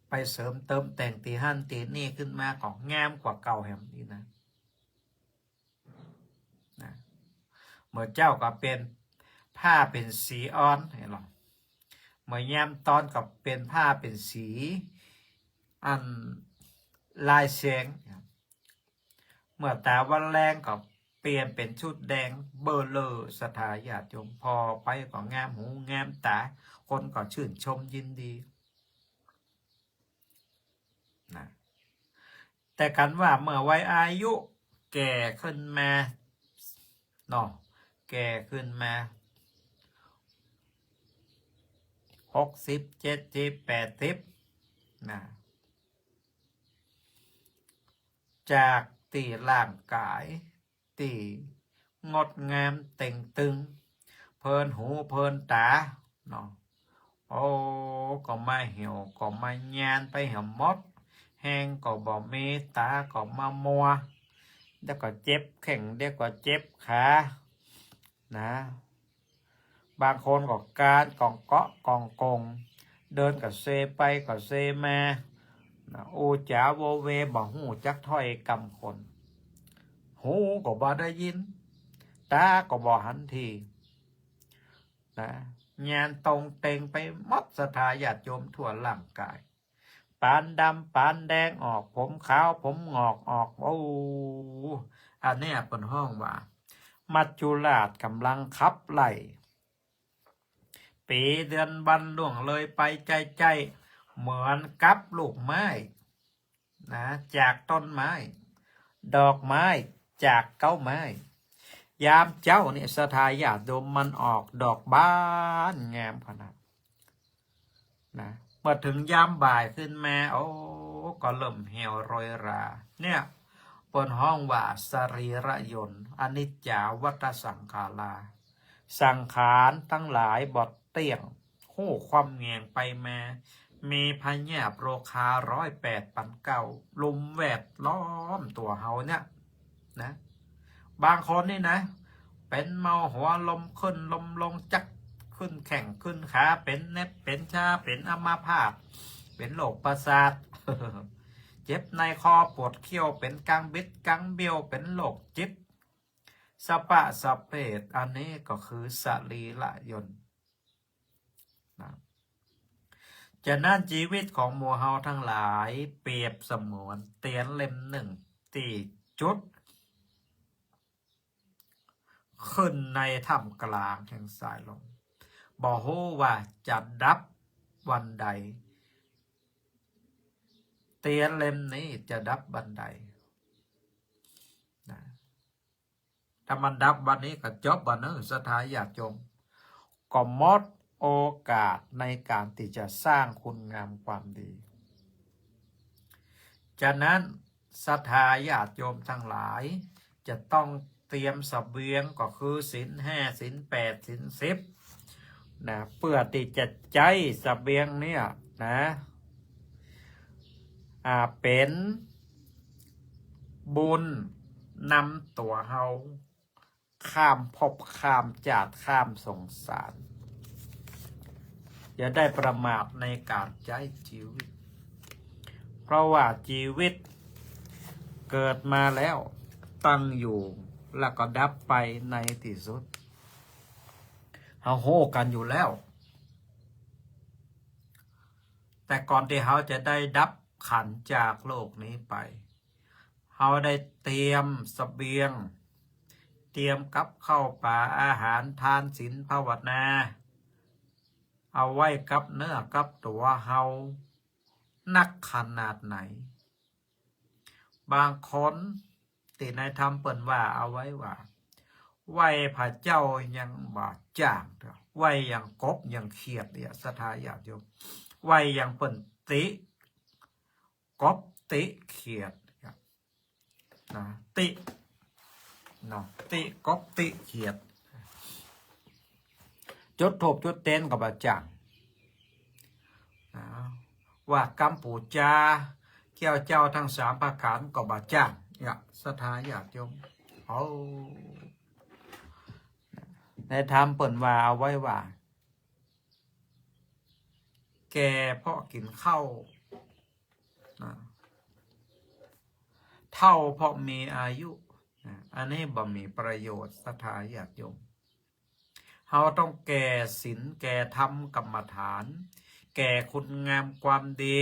ไปเสริมเติมแต่งตี้หั้นตี้นี่ขึ้นมาก็งามกว่าเก่าแหมนี่นะ นะ เมื่อเจ๊าก็เป๋นผ้าเป๋นสีอ่อน หันก่อ เมื่อยามตอนก็เป๋นผ้าเป๋นสี อันลายแสง เมื่อต๋าวันแลงก็เปลี่ยนเป๋นชุดแดงเบ้อเร่อ ศรัทธาญาติโยมผ่อไปก็งามหูงามต๋า คนก็ชื่นชมยินดี นะ แต่คันว่าเมื่อวัยอายุแก่ขึ้นมาเนาะ แก่ขึ้นมา หกสิบ เจ็ดสิบ แปดสิบ นะ จากตี้ร่างก๋ายตี้งดงามเต่งตึง เพลินหูเพลินต๋าเนาะ โอ้ ก็มาเหี่ยว ก็มายานไปแหมหมด แฮงก็บ่มี ต๋าก็มามัว เดี๋ยวก็เจ็บแข้ง เดี๋ยวก็เจ็บขา นะ บางคนก็คลานก่องเกาะก่องโก่ง เดินก็เซไปก็เซมา นะ อู้จ๋าโวเว บ่ฮู้จักถ้อยกำคน หูก็บ่ได้ยิน ต๋าก็บ่หันที นะ ยานตรงเต็งไปหมด ศรัทธาญาติโยมทั่วร่างก๋าย ปานดำปานแดงออก ผมขาวผมหงอกออก โอ้ อันเนี้ยเปิ้นฮ้องว่า มัจจุราชก๋ำลังขับไล่ ปี๋เดือนวันล่วงเลยไปใจ้ๆ เหมือนกับลูกไม้ นะ จากต้นไม้ ดอกไม้จากเก๊าไม้ ยามเจ๊านี่ ศรัทธาญาติโยม มันออกดอกบานงามขนาด นะ เมื่อเถิงยามบ่ายขึ้นมา โอ้ ก็เริ่มเหี่ยวโรยรา เนี่ย เปิ้นฮ้องว่าสรีระยนต์ อนิจจาวัฏฏสังขารา สังขารตังหลายบ่เตี้ยง ฮู้ความแหง่งไปมา มีพยาบโรคาร้อยแปดปันเก้า ลุมแวดล้อมตั๋วเฮาเนี่ย นะ บางคนนี่นะ เป๋นเมาหัวลมขึ้นลมลง จักขึ้นแข้งขึ้นขา เป๋นเน็บเป๋นชา เป๋นอัมพาต เป๋นโรคประสาท เจ็บในคอปวดเขี้ยว เป๋นกังบิดกังเบี้ยว เป๋นโรคจิต สะปะสะเปด อันนี้ก็คือสรีระยนต์ นะ ฉะนั้นจีวิตของหมู่เฮาตังหลายเปรียบเสมือนเตียนเล่มนึ่งตี้จุดขึ้นในท่ามกลางแห่งสายลม บ่ฮู้ว่าจะดับวันใด เตียนเล่มนี้จะดับวันใด นะ ถ้ามันดับวันนี้ก็จบบ่เนาะ ศรัทธาญาติโยม ก็หมดโอกาสในการตี้จะสร้างคุณงามความดี ฉะนั้นศรัทธาญาติโยมตังหลายจะต้องเตรียมเสบียง ก็คือศีลห้า ศีลแปด ศีลสิบ นะ เปื้อตี้จะใจ๊เสบียงเนี่ยนะ อ่า เป๋นบุญนำตั๋วเฮาข้ามภพข้ามจาติข้ามสงสาร อย่าได้ประมาทในการใจ๊จีวิต เพราะว่าจีวิตเกิดมาแล้ว ตั้งอยู่ แล้วก็ดับไปในตี้สุด เฮาฮู้กั๋นอยู่แล้ว แต่ก่อนตี้เฮาจะได้ดับขันธ์จากโลกนี้ไป เฮาได้เตรียมเสบียง เตรียมกับข้าวป๋าอาหารทานศีลภาวนา เอาไว้กับเนื้อกับตั๋วเฮานักขนาดไหน บางคนตี้ในธรรมเปิ้นว่าเอาไว้ว่า ไหว้พระเจ้ายังบ่จ้าง ไหว้ยังกบยังเขียดเนี่ย ศรัทธาญาติโยม ไหว้ยังเปิ้นติกบติเขียดเนี่ย นะ ติ เนาะ ติกบติเขียด จุดธูปจุดเตียนก็บ่จ้าง นะ ว่ากำปู๋จาแก้วเจ้าตังสามประก๋านก็บ่จ้าง เนี่ย ศรัทธาญาติโยม เอา ในธรรมเปิ้นว่าเอาไว้ว่า แก่เพราะกิ๋นข้าว นะ เฒ่าเพราะมีอายุ นะ อันนี้บ่มีประโยชน์ ศรัทธาญาติโยม เฮาต้องแก่ศีล แก่ธรรมกรรมฐาน แก่คุณงามความดี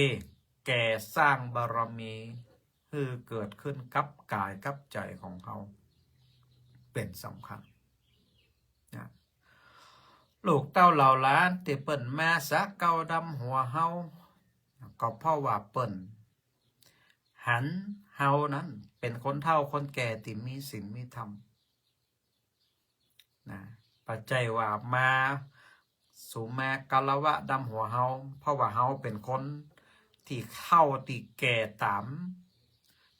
แก่สร้างบารมี หื้อเกิดขึ้นกับก๋ายกับใจ๋ของเฮา เป๋นสำคัญ นะ ลูกเต้าเหล่าหลานตี้เปิ้นมาสระเกล้าดำหัวเฮา ก็เพราะว่าเปิ้นหันเฮานั้นเป๋นคนเฒ่าคนแก่ตี้มีศีลมีธรรม นะ บ่ใจ้ว่ามา สูมาคารวะดำหัวเฮา เพราะว่าเฮาเป๋นคนตี้เฒ่าตี้แก่ต๋าม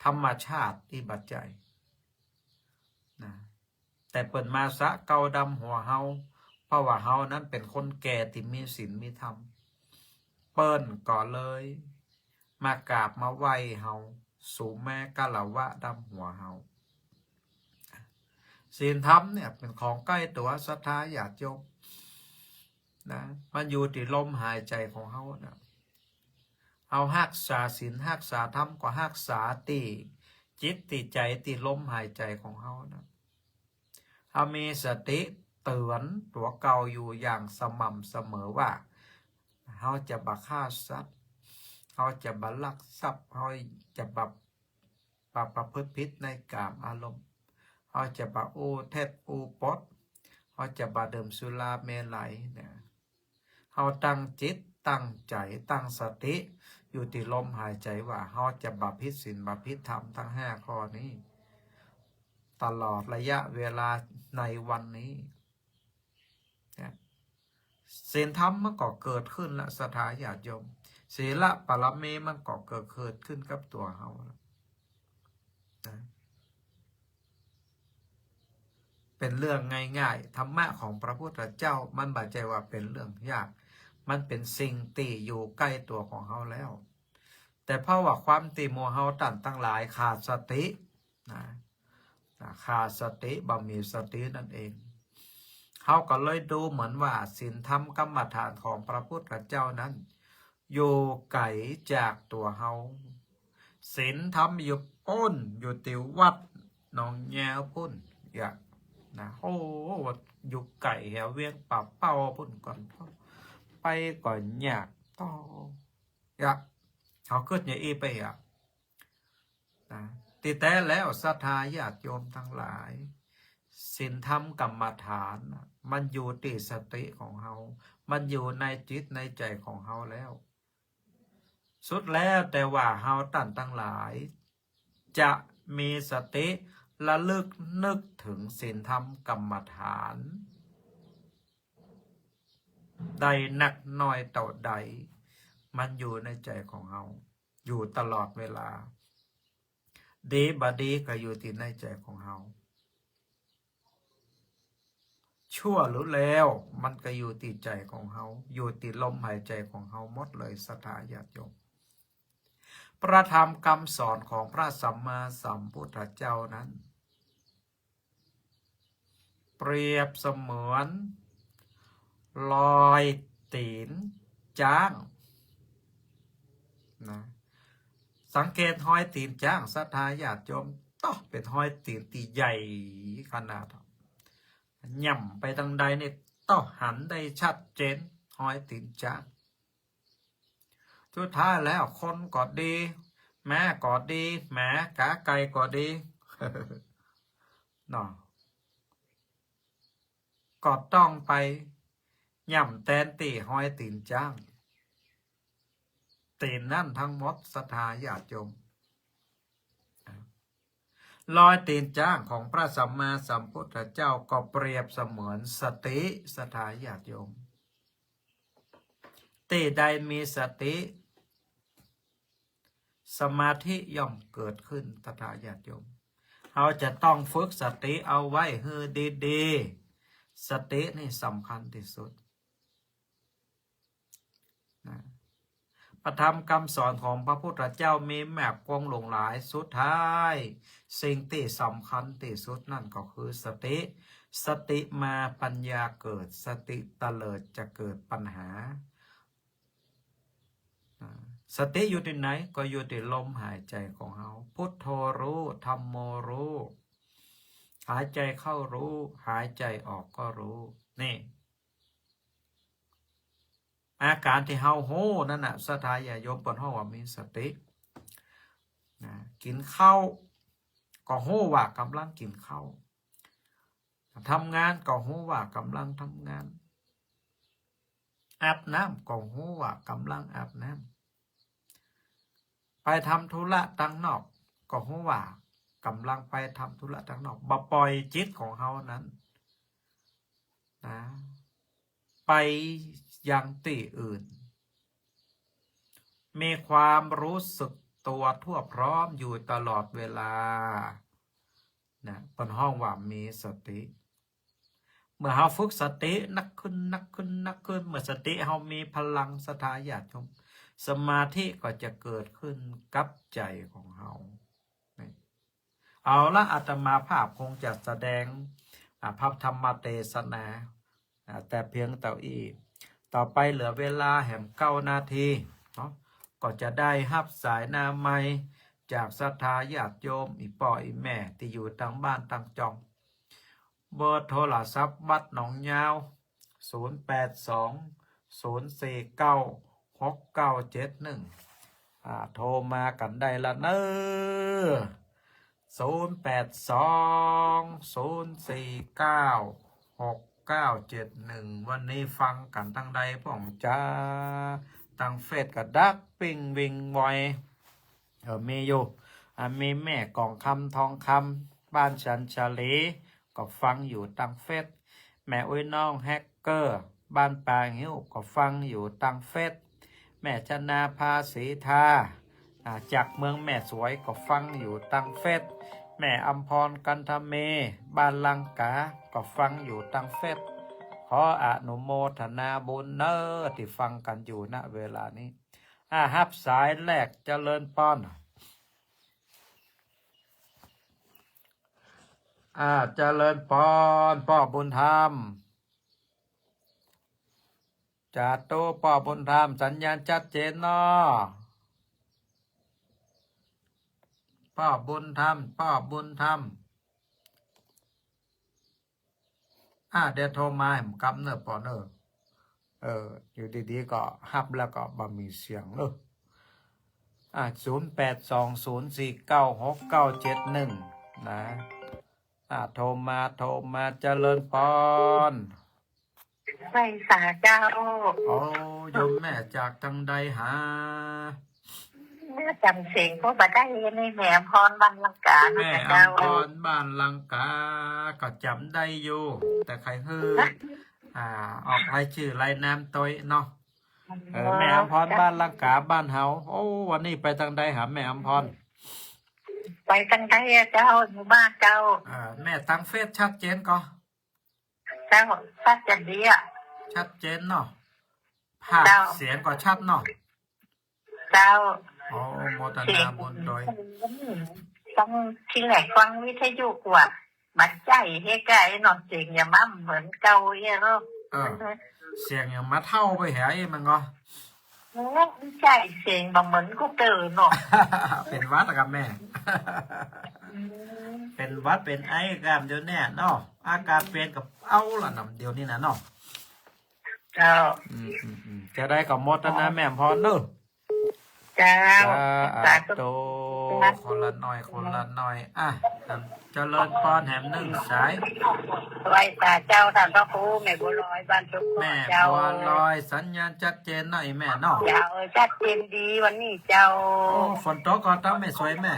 ธรรมชาติตี้บ่ใจ้ นะ แต่เปิ้นมาสระเกล้าดำหัวเฮา เพราะว่าเฮานั้นเป๋นคนแก่ตี้มีศีลมีธรรม เปิ้นก็เลยมากราบมาไหว้เฮา สูมาคารวะดำหัวเฮา ศีลธรรมเนี่ยเป๋นของใก้ตั๋ว ศรัทธาญาติโยม นะ มันอยู่ตี้ลมหายใจ๋ของเฮานะ เฮาฮักษาศีลฮักษาธรรมก็ฮักษาตี้จิตตี้ใจ๋ตี้ลมหายใจ๋ของเฮานะ เฮามีสติเตื๋อนตั๋วเก่าอยู่อย่างสม่ำเสมอว่า เฮาจะบ่ฆ่าสัตว์ เฮาจะบ่ลักทรัพย์ เฮาจะบ่ บ่ประพฤติผิดในกามอารมณ์ เฮาจะบ่อู้เท็จอู้ปด เฮาจะบ่ดื่มสุราเมรัยเนี่ย เฮาตั้งจิตตั้งใจ๋ตั้งสติอยู่ตี้ลมหายใจ๋ว่า เฮาจะบ่ผิดศีลบ่ผิดธรรมตังห้าข้อนี้ ตลอดระยะเวลาในวันนี้ เนี่ย ศีลธรรมมันก็เกิดขึ้นละ ศรัทธาญาติโยม ศีลปารมีมันก็เกิด เกิดขึ้นกับตั๋วเฮาละ นะ เป๋นเรื่องง่ายๆ ธรรมะของพระพุทธเจ้ามันบ่ใจ้ว่าเป๋นเรื่องยาก มันเป๋นสิ่งตี้อยู่ใก้ตั๋วของเฮาแล้ว แต่เพราะว่าความตี้หมู่เฮาต้านตังหลายขาดสติ นะ นะ ขาดสติ บ่มีสตินั่นเอง เฮาก็เลยดูเหมือนว่าศีลธรรมกรรมฐานของพระพุทธเจ้านั้น อยู่ไก๋จากตั๋วเฮา ศีลธรรมอยู่ปู๊น อยู่ตี้วัดหนองแยงปู๊น อย่า นะ โอ้ อยู่ไก๋แถวเวียงป่าเป้าปู๊นก่อ ไปก็ยาก ต่อ อย่า เฮากึ๊ดอย่างอี้ไป อย่า นะ ตี้แต๊แล้วศรัทธาญาติโยมตังหลาย ศีลธรรมกรรมฐานน่ะ มันอยู่ตี้สติของเฮา มันอยู่ในจิตในใจ๋ของเฮาแล้ว สุดแล้วแต่ว่าเฮาต้านตังหลาย จะมีสติระลึกนึกเถิงศีลธรรมกรรมฐาน ได้นักน้อยเต้าใด มันอยู่ในใจ๋ของเฮา อยู่ตลอดเวลา ดีบ่ดีก็อยู่ตี้ในใจ๋ของเฮา ชั่วหรือเลวมันก็อยู่ตี้ใจ๋ของเฮา อยู่ตี้ลมหายใจ๋ของเฮาหมดเลย ศรัทธาญาติโยม พระธรรมกำสอนของพระสัมมาสัมพุทธเจ้านั้น เปรียบเสมือนรอยตี๋นจ๊าง นะ สังเกตฮอยตี๋นจ๊าง ศรัทธาญาติโยม ต๊อ เป๋นฮอยตี๋นตี้ใหญ่ขนาด ย่ำไปตางใดนี่ ต๊อ หันได้ชัดเจน ฮอยตี๋นจ๊าง สุดท้ายแล้วคนก็ดี แมวก็ดี แมวก๋าไก่ก็ดี เนาะ ก็ต้องไปย่ำแตนตี้ฮอยตี๋นจ๊าง ตี๋นนั้นตังหมด ศรัทธาญาติโยม รอยตี๋นจ๊างของพระสัมมาสัมพุทธเจ้าก็เปรียบเสมือนสติ ศรัทธาญาติโยม ตี้ใดมีสติ สมาธิย่อมเกิดขึ้น ศรัทธาญาติโยม เฮาจะต้องฝึกสติเอาไว้หื้อดีๆ สตินี่สำคัญตี้สุด นะ พระธรรมกำสอนของพระพุทธเจ้ามีมากกว้างหลวงหลาย สุดท้าย สิ่งตี้สำคัญตี้สุดนั่นก็คือสติ สติมาปัญญาเกิด สติเตลิดจะเกิดปัญหา นะ สติอยู่ตี้ไหน ก็อยู่ตี้ลมหายใจ๋ของเฮา พุทโธรู้ ธัมโมรู้ หายใจ๋เข้ารู้ หายใจ๋ออกก็รู้ นี่ อาก๋านตี้เฮาฮู้นั่นน่ะ ศรัทธาญาติโยม เปิ้นฮ้องว่ามีสติ นะ กิ๋นข้าวก็ฮู้ว่ากำลังกิ๋นข้าว ทำงานก็ฮู้ว่ากำลังทำงาน อาบน้ำก็ฮู้ว่ากำลังอาบน้ำ ไปทำธุระตังนอกก็ฮู้ว่ากำลังไปทำธุระตังนอก บ่ปล่อยจิตของเฮานั้น นะ ไปยังตี้อื่น มีความรู้สึกตัวทั่วพร้อมอยู่ตลอดเวลา นะ เปิ้นฮ้องว่ามีสติ เมื่อเฮาฝึกสตินักขึ้น นักขึ้น นักขึ้น เมื่อสติเฮามีพลัง ศรัทธาญาติโยม สมาธิก็จะเกิดขึ้นกับใจ๋ของเฮา นี่ เอาละ อาตมาภาพคงจะแสดง อ่า พระธรรมเตสนา อ่า แต่เพียงเต้าอี้ ต่อไปเหลือเวลาแหมเก้านาทีเนาะ ก็จะได้ฮับสายหน้าไมค์จากศรัทธาญาติโยม อี่ป้ออี่แม่ตี้อยู่ตางบ้านตางจอง เบอร์โทรศัพท์วัดหนองยาว ศูนย์แปดสอง ศูนย์สี่เก้า หกเก้าเจ็ดหนึ่ง อ่า โทรมากั๋นได้ละเน่อ ศูนย์แปดสอง ศูนย์สี่เก้า หกเก้าเจ็ดหนึ่ง วันนี้ฟังกั๋นตางใดพ่องจา ตางเฟซก็ดักปิ้งวิ่งไว เออ มีอยู่ อ่า มีแม่กองคำ ทองคำ บ้านฉันชาลี ก็ฟังอยู่ตางเฟซ แม่อุ๊ยน้องแฮกเกอร์ บ้านป่างิ้ว ก็ฟังอยู่ตางเฟซ แม่ชนาภา ศรีทา อ่า จากเมืองแม่สวย ก็ฟังอยู่ตางเฟซ แม่อำพร กันทะเม บ้านลังกา ก็ฟังอยู่ตางเฟซ ขออนุโมทนาบุญเน่อ ตี้ฟังกั๋นอยู่ ณ เวลานี้ อ่า ฮับสายแรก เจริญปอน อ่า เจริญปอน ป้อบุญธรรม จาตุ ป้อบุญธรรม สัญญาณชัดเจนเนาะ ป้อบุญธรรม ป้อบุญธรรม อ่า เดี๋ยวโทรมาแหมกำเน่อปอเน่อ เออ อยู่ดีๆ ก็ฮับแล้วก็บ่มีเสียงเน่อ อ่า ศูนย์แปดสอง ศูนย์สี่เก้า หกเก้าเจ็ดหนึ่ง นะ อ่า โทรมา โทรมา เจริญปอน ไหว้สาเจ้า โอ้ โยมแม่จากตางใดหา แม่จ๋ำเสียงก็บ่ได้ นี่แม่อำพรบ้านลังกานะ แม่อำพรบ้านลังกา ก็จ๋ำได้อยู่ แต่ใค่หื้อ อ่า ออกรายจื้อรายนามตวยเนาะ เออ แม่อำพรบ้านลังกาบ้านเฮา โอ้ วันนี้ไปตางใดหาแม่อำพร ไปตางใดอะเจ้า อยู่บ้านเจ้า เออ แม่ตางเฟซชัดเจนก่อ เจ้า ชัดเจนดีอะ ชัดเจนเนาะ ภาพ เจ้า เสียงก็ชัดเนาะ เจ้า โอ้ โมทนาบุญตวย ต้องทีแรกฟังวิทยุกว่า บ่ใจ้เฮกะไอ้เนาะ เสียงยังบ่เหมือนเก่าเอี้ยเนาะ เออ เสียงยังบ่เต้าไปแหมอี้มันก็ โอ้ ใจ้ เสียงบ่เหมือนกู้เตื้อเนาะ เป๋นหวัดอะครับแม่ อืม เป๋นหวัดเป๋นไอก้ำเดี๋ยวนี้เนาะ อากาศเป๋นกับเอาละนำเดี๋ยวนี้นะเนาะ เจ้า อืม อืม อืม จะได้ก็โมทนาแม่อำพรเนาะ เจ้า สาธุ สาธุ คนละหน่อย คนละหน่อย อ่ะ เจริญปอนแหมนึ่งสาย ไหว้สาเจ้า ต้านพระครู แม่บัวลอย บ้านชุมพร แม่ เจ้า บัวลอย สัญญาณชัดเจนเนาะ อีแม่เนาะ เจ้า เออ ชัดเจนดีวันนี้เจ้า โอ้ ฝนตกก่อตางแม่สวยแม่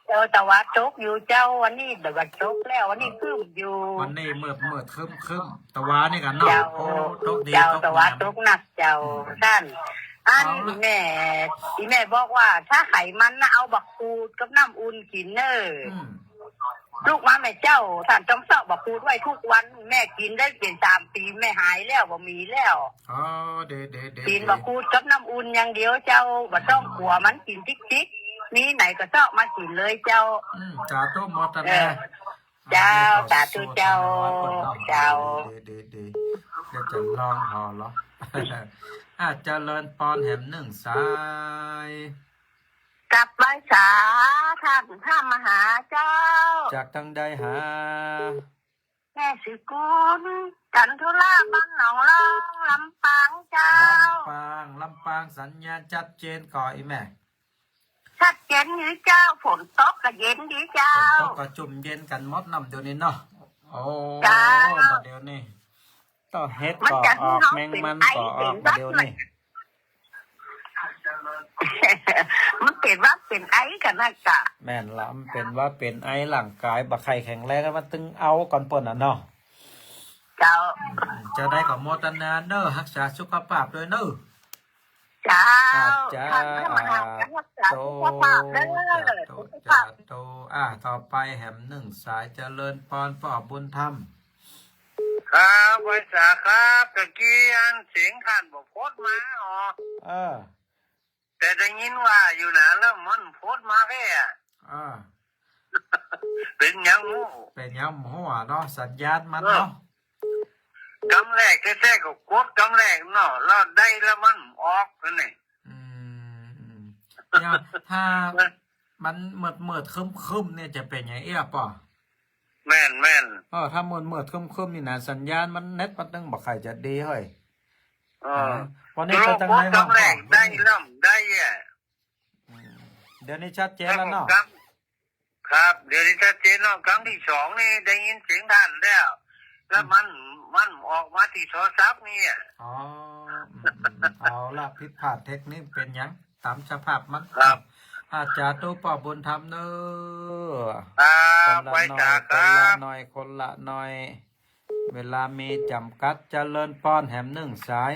เออ ตะวันตกอยู่เจ้า วันนี้ตะวันตกแล้ว วันนี้ครึ้มอยู่ วันนี้มืดมืดครึ้มครึ้ม ตะวันนี่กั๋นเนาะ เจ้า โอ้ ตกดี เจ้า ตก ตะวันตกหนักเจ้า อืม ต้าน อัน เอาละ อีแม่ อีแม่บอกว่าถ้าไขมันนะ เอาบักขูดกับน้ำอุ่นกิ๋นเน่อ อืม ลูกมาแม่เจ้า ต้านต้องเซาะบักขูดไว้ทุกวัน แม่กิ๋นได้เป๋นสามปี๋ แม่หายแล้ว บ่มีแล้ว อ๋อ ดี ดี ดี กิ๋น ดี บักขูดกับน้ำอุ่นอย่างเดียวเจ้า บ่ต้องกั๋วมัน กิ๋นติ๊กๆ มีไหนก็เซาะมากิ๋นเลยเจ้า อืม สาธุโมทนา เออ เจ้า อ่า สาธุเจ้า เจ้า เดี๋ยวจะลองหน่อยเนาะ อ่า เจริญปอนแหมนึ่งสาย กับไหว้สาต้านพระมหาเจ้า จากตังใดหา แม่ศรีกุล จันทุราช บ้านหนองล่อง ลำปางเจ้า ลำปาง ลำปาง สัญญาณชัดเจนก่ออีแม่ ชัดเจนอยู่เจ้า ฝนตกก็เย็นดีเจ้า ฝนตกก็จุ่มเย็นกั๋นหมดน้ำเดี๋ยวนี้เนาะ โอ้ เจ้า เดี๋ยวนี้ ต้องเห็ดก็ออก แมงมันก็ออก เดี๋ยวนี้ มันเป๋นหวัดเป๋นไอกั๋นนะเจ้า แม่นละ มันเป๋นหวัดเป๋นไอ ร่างกายบ่ใค่แข็งแรง มันตึงเอาก่อนเปิ้นน่ะเนาะ เจ้า จะได้ก็โมทนาเน่อ ฮักษาสุขภาพด้วยเน่อ เจ้า อาจารย์ ท่านพระมหา อาจารย์ รักษาสุขภาพเด้อ สาธุ สาธุ อ่า ต่อไปแหมนึ่งสาย เจริญปอนป้อบุญธรรม ครับ ไหว้สาครับ ตะกี้อันเสียงต้านบ่พดมา อ๋อ เออ แต่ได้ยินว่าอยู่นะ แล้วมันพดมาแค่อะ อ่า เป๋นหยังบ่ฮู้ เป๋นหยังบ่ฮู้อะเนาะ สัญญาณมันเนาะ เออ กำแรกแท้ๆ ก็กดกำแรกเนาะ แล้วได้แล้วมันออกนั่นนี่ อืม อืม เนี่ย ถ้ามันมืดๆ ครึ้มๆ เนี่ยจะเป๋นหยังเอี้ยป้อ แม่นๆ เออ ถ้ามืดๆ ครึ้มๆ นี่นะ สัญญาณมัน เน็ตมันตึงบ่ใค่จะดีเฮ้ย เออ นะ วันนี้ก็ตั้งใจว่า กำแรกได้แล้วได้อะ อืม เดี๋ยวนี้ชัดเจนแล้วเนาะ ครับ ครับ เดี๋ยวนี้ชัดเจนเนาะ ครั้งที่สองนี่ได้ยินเสียงต้านแล้ว แล้วมัน มันออกมาตี้โทรศัพท์นี่อะ อ๋อ อืม อืม อืม เอาละ ผิดพลาดเทคนิค เป๋นหยัง ต๋ามสภาพมัน ครับ อาจารย์ สาธุป้อบุญธรรมเน่อ ครับ คนละหน่อย ไหว้สาครับ คนละหน่อย คนละหน่อย เวลามีจ๋ำกัด เจริญปอนแหมนึ่งสาย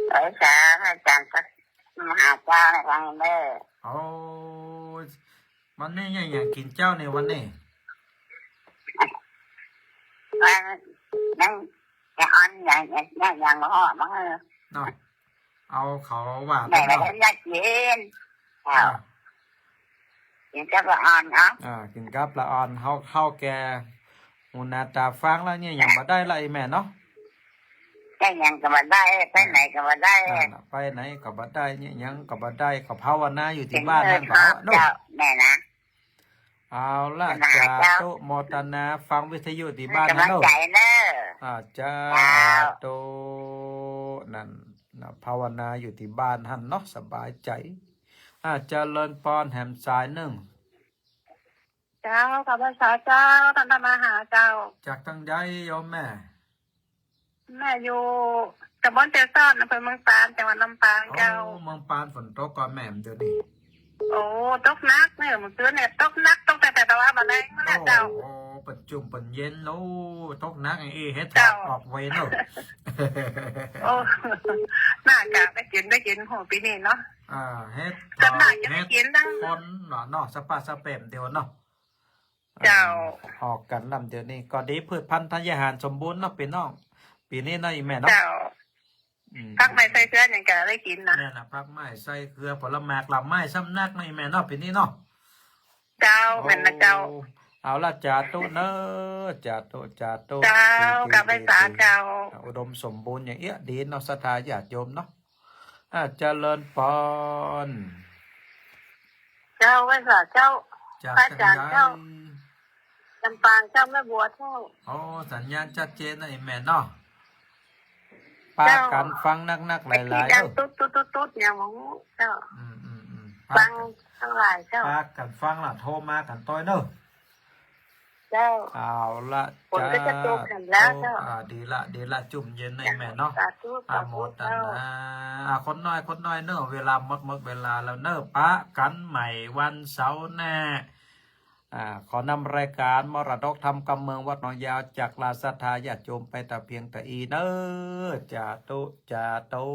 ไหว้สา อาจารย์ ก็มาหาเจ้าให้ฟังเน่อ โอ้ วันนี้เนี่ยหยังกิ๋นเจ๊าเนี่ยวันนี้ วันนี้จะอ่อนหยัง ยัง ยังบ่ฮ้อมั้งเออ เนาะ เอาข้าวหวาน แม่ เนาะ ว่าจะกิ๋น ข้าว อ่า กิ๋นกับละอ่อนเนาะ อ่า กิ๋นกับละอ่อน เฮา เฮาแก่ หูหน้าต๋าฟางแล้วเนี่ยหยังบ่ได้ละอีแม่เนาะ เยียะหยังก็บ่ได้ ไปไหนก็บ่ได้ นั่นน่ะ ไปไหนก็บ่ได้ เยียะหยังก็บ่ได้ ก็ภาวนาอยู่ตี้บ้านหั้นก่อเนาะ เจ้า แม่นะ เอาละ สาธุโมทนา ฟังวิทยุตี้บ้านหั้นเนาะ เป๋นก๋ำลังใจ๋เน่อ อ่า เจ้า เจ้า สาธุ นั่นน่ะ ภาวนาอยู่ตี้บ้านหั้นเนาะ สบายใจ๋ อ่า เจริญปอนแหมสายนึ่ง เจ้า กับไหว้สาเจ้า ต้านพระมหาเจ้า จากตังใดโยมแม่ แม่อยู่ตำบลเจริญ อำเภอเมืองปาน จังหวัดลำปางเจ้า โอ้ เมืองปานฝนตกก่อแม่เดี๋ยวนี้ โอ้ ตกหนักเนี่ย เมื่อคืนเนี่ย ตกหนัก ตกแต่ แต่ว่าบ่แรงมาแล้วเจ้า โอ้ เปิ้นจุ่มเปิ้นเย็น โอ้ ตกหนัก เอ้ เห็ดถอบออกไวเนาะ โอ้ น่าจะได้กิ๋น ได้กิ๋น โห ปี๋นี้เนาะ อ่า เห็ดถอบ ส่วนมากจะได้กิ๋น เห็ดพ่นเนาะ เนาะ สะปะสะแปมเดียวเนาะ เจ้า ออกกั๋นลำเดียวนี้ ก็ดี พืชพันธุ์ธัญญาหารสมบูรณ์เนาะ ปี้น้อง ปี๋นี้เนาะ อีแม่เนาะ เจ้า อืม ผักไม้ใส่เกลือหยังก็ได้กิ๋นนะ แม่นน่ะ ผักไม้ใส่เกลือ ผลหมากหลากไม้ซ้ำนักเนาะ อีแม่เนาะ ปี๋นี้เนาะ เจ้า โอ้ แม่นนะเจ้า เอาละ สาธุเน่อ สาธุ สาธุ เจ้า ดี ดี กับไหว้สา ดี เจ้า อุดมสมบูรณ์อย่างเอี้ยะ ดีเนาะ ศรัทธาญาติโยมเนาะ อ่า เจริญปอน เจ้า ไหว้สาเจ้า จาก พระอาจ๋ารย์เจ้า ลำปางเจ้า แม่บัวเจ้า โอ้ สัญญาณชัดเจนนะ อีแม่เนาะ ปากั๋นฟังนักๆ หลายๆ เสียงดังตุ๊ดๆๆๆ อย่างหมู่เจ้า อืมๆๆ ฟังตังหลายเจ้า ปากั๋นฟังละ โทรมากั๋นตวยเนาะ เจ้า เอาละ ฝนก็จะตกหั้นแล้วเจ้า อ่า ดีละ ดีละ จุ่มเย็นในแม่เนาะ สาธุ อาโมทนา สาธุเจ้า อ่า คนน้อย คนน้อยเนอะ เวลาหมด หมดเวลาแล้วเนอะ ปะกั๋นใหม่วันเสาร์หน้า อ่า ขอนำรายก๋านมรดกธรรมกำเมืองวัดหนองยาวจากลาศรัทธาญาติโยมไปแต่เพียงแต่อี้เนอะ สาธุ สาธุ